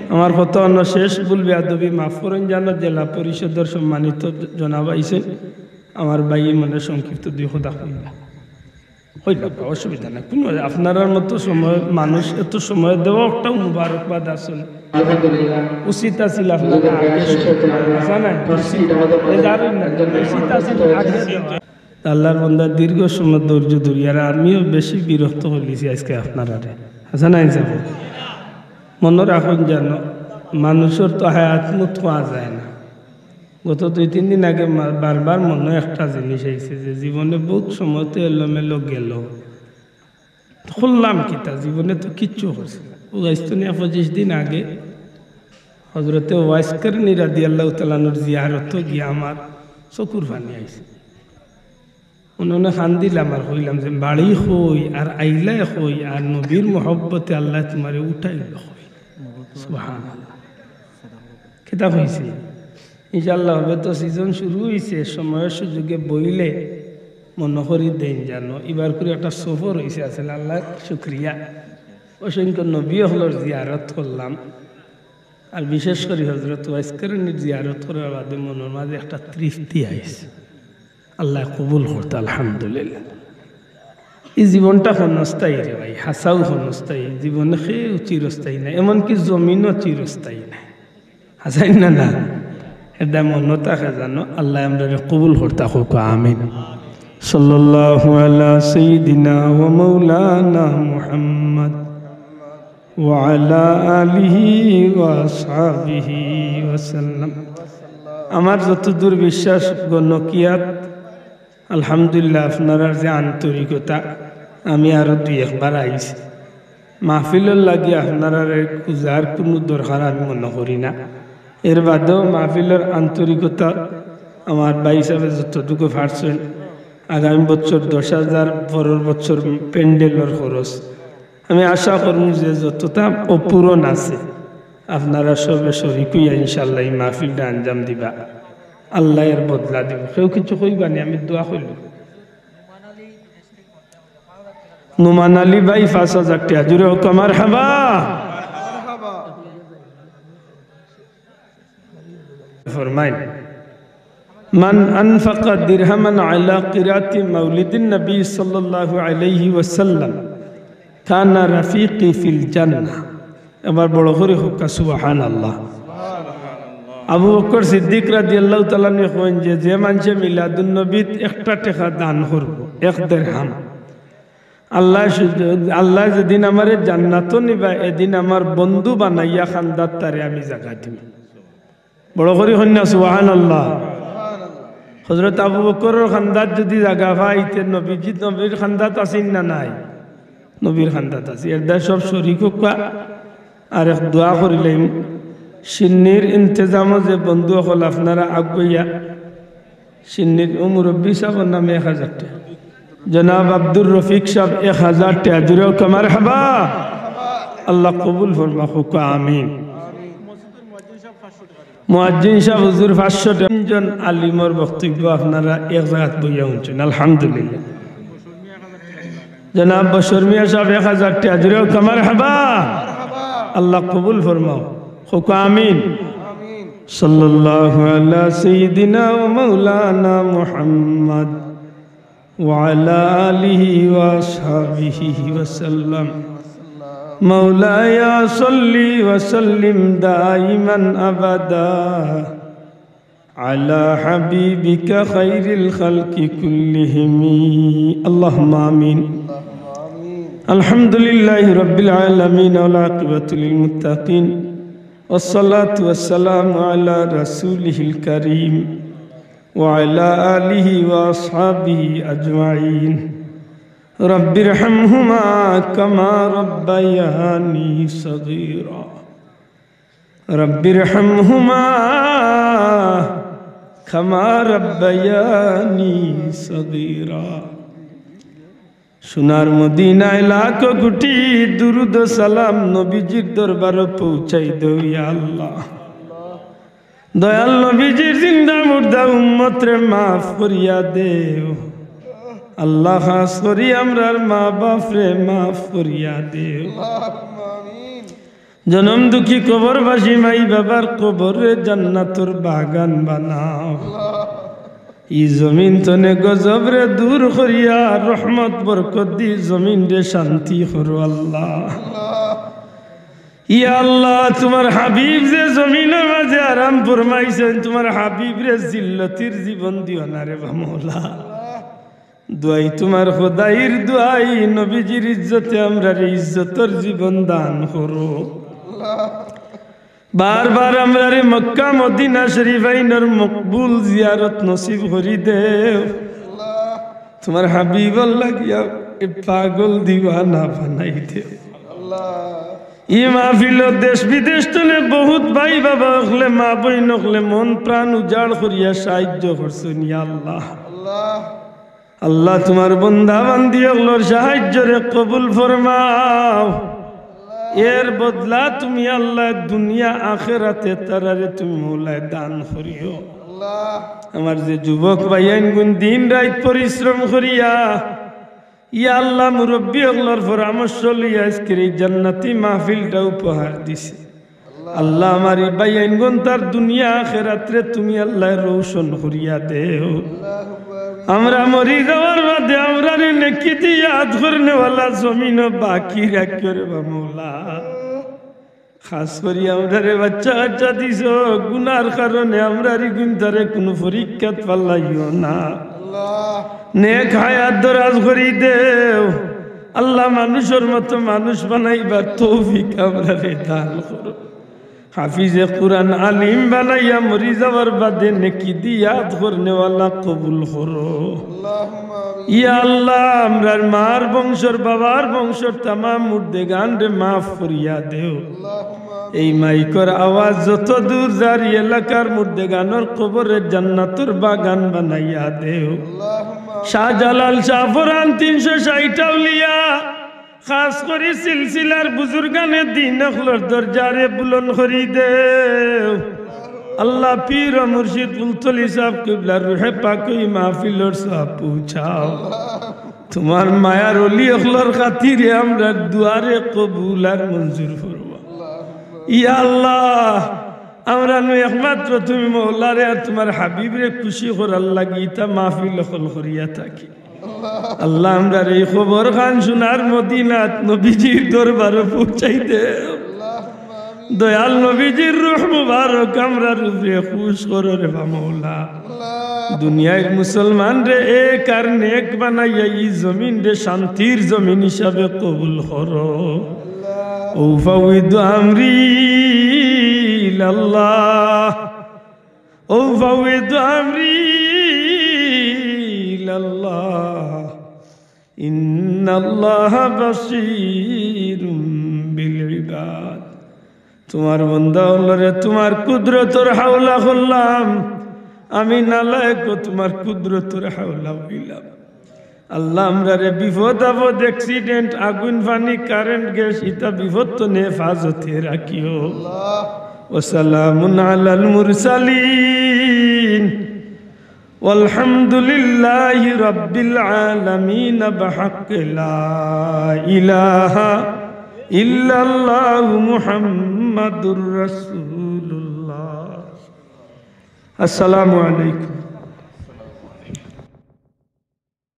আমার কথা অনো শেষ, ভুল বেয়াদবি মাফ করইন জানো, জেলা পরিষদর সম্মানিত জনাব আইছইন, আমার ভাই মনে সংক্ষিপ্ত দুই কথা কইবা। কইলাম, অসুবিধা নাই, কুনু, আপনারার মতো সময়, মানুষ এত সময় দেওয়া একটাও মুবারকবাদ আসলে। আলহামদুলিল্লাহ। উচিত আছিল আপনারা আগে শুনতে, বুঝা নাই? উচিত, এ জানেন না, উচিত আছিল আগে দেওয়া। আল্লার বন্দা দীর্ঘ সময় ধৈর্য ধরি, আর আমিও বেশি বিরক্ত করিলিছি আইজকে আপনারারে। হাছা না ইনসাফ? মনো রাখইন জানো, মানুষর তো হায়াত মুত পাওয়া যায় না। গত দুই তিন দিন আগে মা-, বারবার মনো একটা জিনিস আইছে যে জীবনে বউত সময় তো এলোমেলো গেল, করলাম কিতা, জীবনে তো কিচ্ছু করছি না। অউ আইজ তো নিয়া পঁচিশ দিন আগে হজরতে ওয়াইস কারনী রাদিয়াল্লাহু তাআলা আনহুর জিয়ারতো গিয়া আমার চকুর পানি আইছে। অনে অনে কান্দিলাম আর কইলাম যে, "বাড়ি কই আর আইলায় কই আর নবীর মহব্বতে আল্লায় তুমারে উঠাইলো কই?" সুবহানাল্লাহ। কিতা কইছি? ইনশাআল্লাহ, হবে তো season শুরু অইছে, সময় সুযোগে বইলে মনো করি দেইন জানো। ইবার করি একটা সফর অইছে, আসলে আল্লার শুকরিয়া। অসংখ্য নবী অকলর জিয়ারত করলাম। আর বিশেষ করি হজরত ওয়াইস কারনীর জিয়ারত করার বাদে মনর মাঝে একটা তৃপ্তি আইছে। আল্লায় কবুল করতা, আলহামদুলিল্লাহ। এই জীবনটা ক্ষণস্থায়ী রে ভাই, হাছাউ ক্ষণস্থায়ী। জীবনে কেউ চিরস্থায়ী নায়, এমনকি জমিনও চিরস্থায়ী নায়। হাছাউ না, না? এরদায় মনো থাকে জানো, আল্লায় আমরারে কবুল করতা কউক্কা, আমিন। সাল্লাল্লাহু আলা সাইয়্যিদিনা ওয়া মাওলানা মুহাম্মদ ওয়া আলা আলিহি ওয়া আসহাবিহি ওয়া সাল্লাম। আমার যতদূর বিশ্বাস, গণকিয়াত আলহামদুলিল্লাহ, আপনারার যে আন্তরিকতা, আমি আরো দুই একবার আইছি। মাহফিলর লাগি আপনারারে খুঁজার কুনু দরকার আমি মনো করি না। এর বাদেও মাহফিলর আন্তরিকতা আমার ভাইসাবে যতটুকু পারছইন, আগামী বছর দশ হাজার, পরর বছর প্যান্ডেলর খরচ। আমি আশা করমু যে যতটা অপূরণ আছে, আপনারা সবে শরিক অইয়া ইনশাআল্লাহ এই মাহফিলটা আঞ্জাম দিবা। আল্লায় এর বদলা দিবা। কেউ কিছু কইবা নি, আমি দোয়া করিলাম। নোমান আলী ভাই পাঁচ হাজার টেকা, জুরে কউক্কা মারহাবা। ফরমাইন, মান আনফাকা দিরহামান আলা কিরাতি মাউলিদিন নবী সাল্লাল্লাহু আলাইহি ওয়াসাল্লাম কানা রাফিকি ফিল জান্নাহ। এবার বড় করি কউক্কা সুবহানাল্লাহ। আবু বকর সিদ্দিক রাদিয়াল্লাহু তাআলা আনহু কইন যে, যে মানষে মিলাদুন নবীত একটা টেকা দান করবো, এক দিরহাম, আল্লায় শুধু, আল্লায় যেদিন আমারে জান্নাতো নিবা, এদিন আমার বন্ধু বানাইয়া কান্দাত তারে আমি জাগা দিমু। বড় করি কইন না সুবহানাল্লাহ। হযরত আবু বকরর কান্দাত যুদি জাগা পাইতে, নবীজি, নবীর কান্দাত আছইন না নাই? নবীর কান্দাত আছি। এরদায় সব শরিক কউক্কা। আর এক দোয়া করিলাইমু। শিন্নির ইন্তেজামো যে বন্ধু অকল আপনারা আগুয়াইয়া, শিন্নির ও মুরব্বি সাবর নামে এক হাজার টেকা। জনাব আব্দুর রফিক সাব এক হাজার টেকা, জুরে কউক্কা মারহাবা। আল্লাহ কবুল ফরমা, কউক্কা আমিন। মুয়াজ্জিন সাব হুজুর পাঁচশো টেকা। তিনজন আলিমর বক্তব্য আপনারা এক জাগাত বইয়া হুনছইন, আলহামদুলিল্লাহ। জনাব বশর মিয়া সাব এক হাজার টেকা, জুরে কউক্কা মারহাবা। আল্লাহ কবুল ফরমাও, কউক্কা আমিন। সাল্লাল্লাহু আলা সাইয়্যিদিনা ওয়া মাওলানা মুহাম্মদ ওয়া আলা আলিহি ওয়া আসহাবিহি ওয়া সাল্লাম। মাওলায়া সাল্লি ওয়া সাল্লিম দাইমান আবাদা। على حبيبك خير الخلق كلهم. اللهم آمين. الحمد لله رب العالمين والعاقبة للمتقين والصلاة والسلام على رسوله الكريم وعلى آله وأصحابه أجمعين. رب ارحمهما كما ربياني صغيرا. رب ارحمهما كما ربياني صغيرا. সোনার মদিনায় লাখো কোটি দুরুদ ও সালাম নবীজির দরবারো পৌঁছাই দেও ইয়া আল্লাহ। দয়াল নবীজির জিন্দা মুর্দা উম্মতরে মাফ করিয়া দেও আল্লাহ, খাস করি আমরার মা বাপরে মাফ করিয়া দেও। জনম দুঃখী কবরবাসী মাই বাবার কবররে জান্নাতর বাগান বানাও। ই জমিন তনে গজবরে দূর করিয়া রহমত বরকত দি জমিনরে শান্তি করো আল্লাহ। ইয়া আল্লাহ, তুমার হাবিব যে জমিনর মাজে আরাম ফরমাইছইন, তুমার হাবিবরে জিল্লতির জীবন দিও না রে বা মওলা। দোয়াই তুমার খোদাইর দোয়াই, নবীজির ইজ্জতে আমরারে ইজ্জতর জীবন দান করো। বারবার আমরারে মক্কা মদিনা শরীফাইনর মকবুল জিয়ারত নসিব করি দেও। তুমার হাবিবর লাগিয়া এ পাগল দিওয়ানা বানাই দেও। ই মাহফিলো দেশ বিদেশ তনে বহুত ভাই বাবা অকলে, মা বইন অকলে মন প্রাণ উজাড় করিয়া সাহায্য করছইন, ইয়া আল্লাহ। আল্লাহ, তুমার বন্দা বান্দি অকলর সাহায্যরে কবুল ফরমাও। এর বদলা তুমি আল্লাহ দুনিয়া আখেরাতে তারারে তুমি মওলায় দান করিও। আমার যে যুবক ভাইয়াইনগুন দিন রাইত পরিশ্রম করিয়া, ইয়া আল্লাহ, মুরব্বি অকলর পরামর্শ লইয়া আইজকের এই জান্নাতি মাহফিলটা উপহার দিছে। আল্লাহ, আমার ই ভাইয়াইনগুন তার দুনিয়া আখেরাতরে তুমি আল্লাহ রোশন করিয়া দেও। আমরা মরি যাওয়ার বাদে আমরারে নেকি দি ইয়াদ করনেওয়ালা জমিনো বাকি রাখিও রে বা মৌলা। খাস করি আমরারে বাচ্চা কাচ্চা দিছো, গুনার কারণে আমরার ইগুইনতারে কুনু পরীক্ষাত ফালাইও না। নেক হায়াত দরাজ করি দেও। আল্লাহ, মানুষর মতো মানুষ বানাইবার তৌফিক আমরারে দান করো। হাফিজে কুরআন আলিম বানাইয়া মরি যাওয়ার বাদে নেকি দি ইয়াদ করনেওয়ালা কবুল করো। ইয়া আল্লাহ, আমরার মার বংশর, বাবার বংশর তামাম মুর্দেগানরে মাফ করিয়া দেও। এই মাইকর আওয়াজ যত দূর যার, ই এলাকার মুর্দেগানর কবররে জান্নাতর বাগান বানাইয়া দেও। শাহজালাল, শাহপরান, তিনশো ষাইট আউলিয়া, খাস করি সিলসিলার বুজুর্গানে দিন অকলর দরজারে বুলন্দ করি দেও। আল্লাহ, পীর ও মুর্শিদ ফুলতলি সাহেব কিবলার রুহে পাক ই মাহফিলর সওয়াব পৌঁছাও। তুমার মায়ার অলি অকলর খাতিরে আমরার দুয়ারে কবুল আর মঞ্জুর ফরমাও। ইয়া আল্লাহ, আমরা নু একমাত্র তুমি মৌলারে আর তুমার হাবিবরে খুশি করার লাগি ইতা মাহফিল অকল করিয়া থাকি। আল্লাহ, আমরার এই খবর খান সোনার মদিনাত নবীজির দরবারো পৌঁছাই দেও। দয়াল নবীজির রুহ মুবারক আমরার উপরে খুশ করো রে বা মৌলা। দুনিয়ার মুসলমানরে এক আর নেক বানাইয়া ই জমিনরে শান্তির জমিন হিসাবে কবুল করো। أفوض أمري إلى الله، أفوض أمري إلى الله، إن الله بصير بالعباد। তুমার বন্দা অকলরে তুমার কুদরতর হাওলা করলাম, আমি নালায়েকও তুমার কুদরতর হাওলা অইলাম। আল্লাহ, আমরারে বিপদ আপদ, accident, আগুন পানি, current gas, ইতা বিপদ তনে হেফাজতে রাখিও। وسلام على المرسلين والحمد لله رب العالمين بحق لا إله إلا الله محمد رسول الله। السلام عليكم.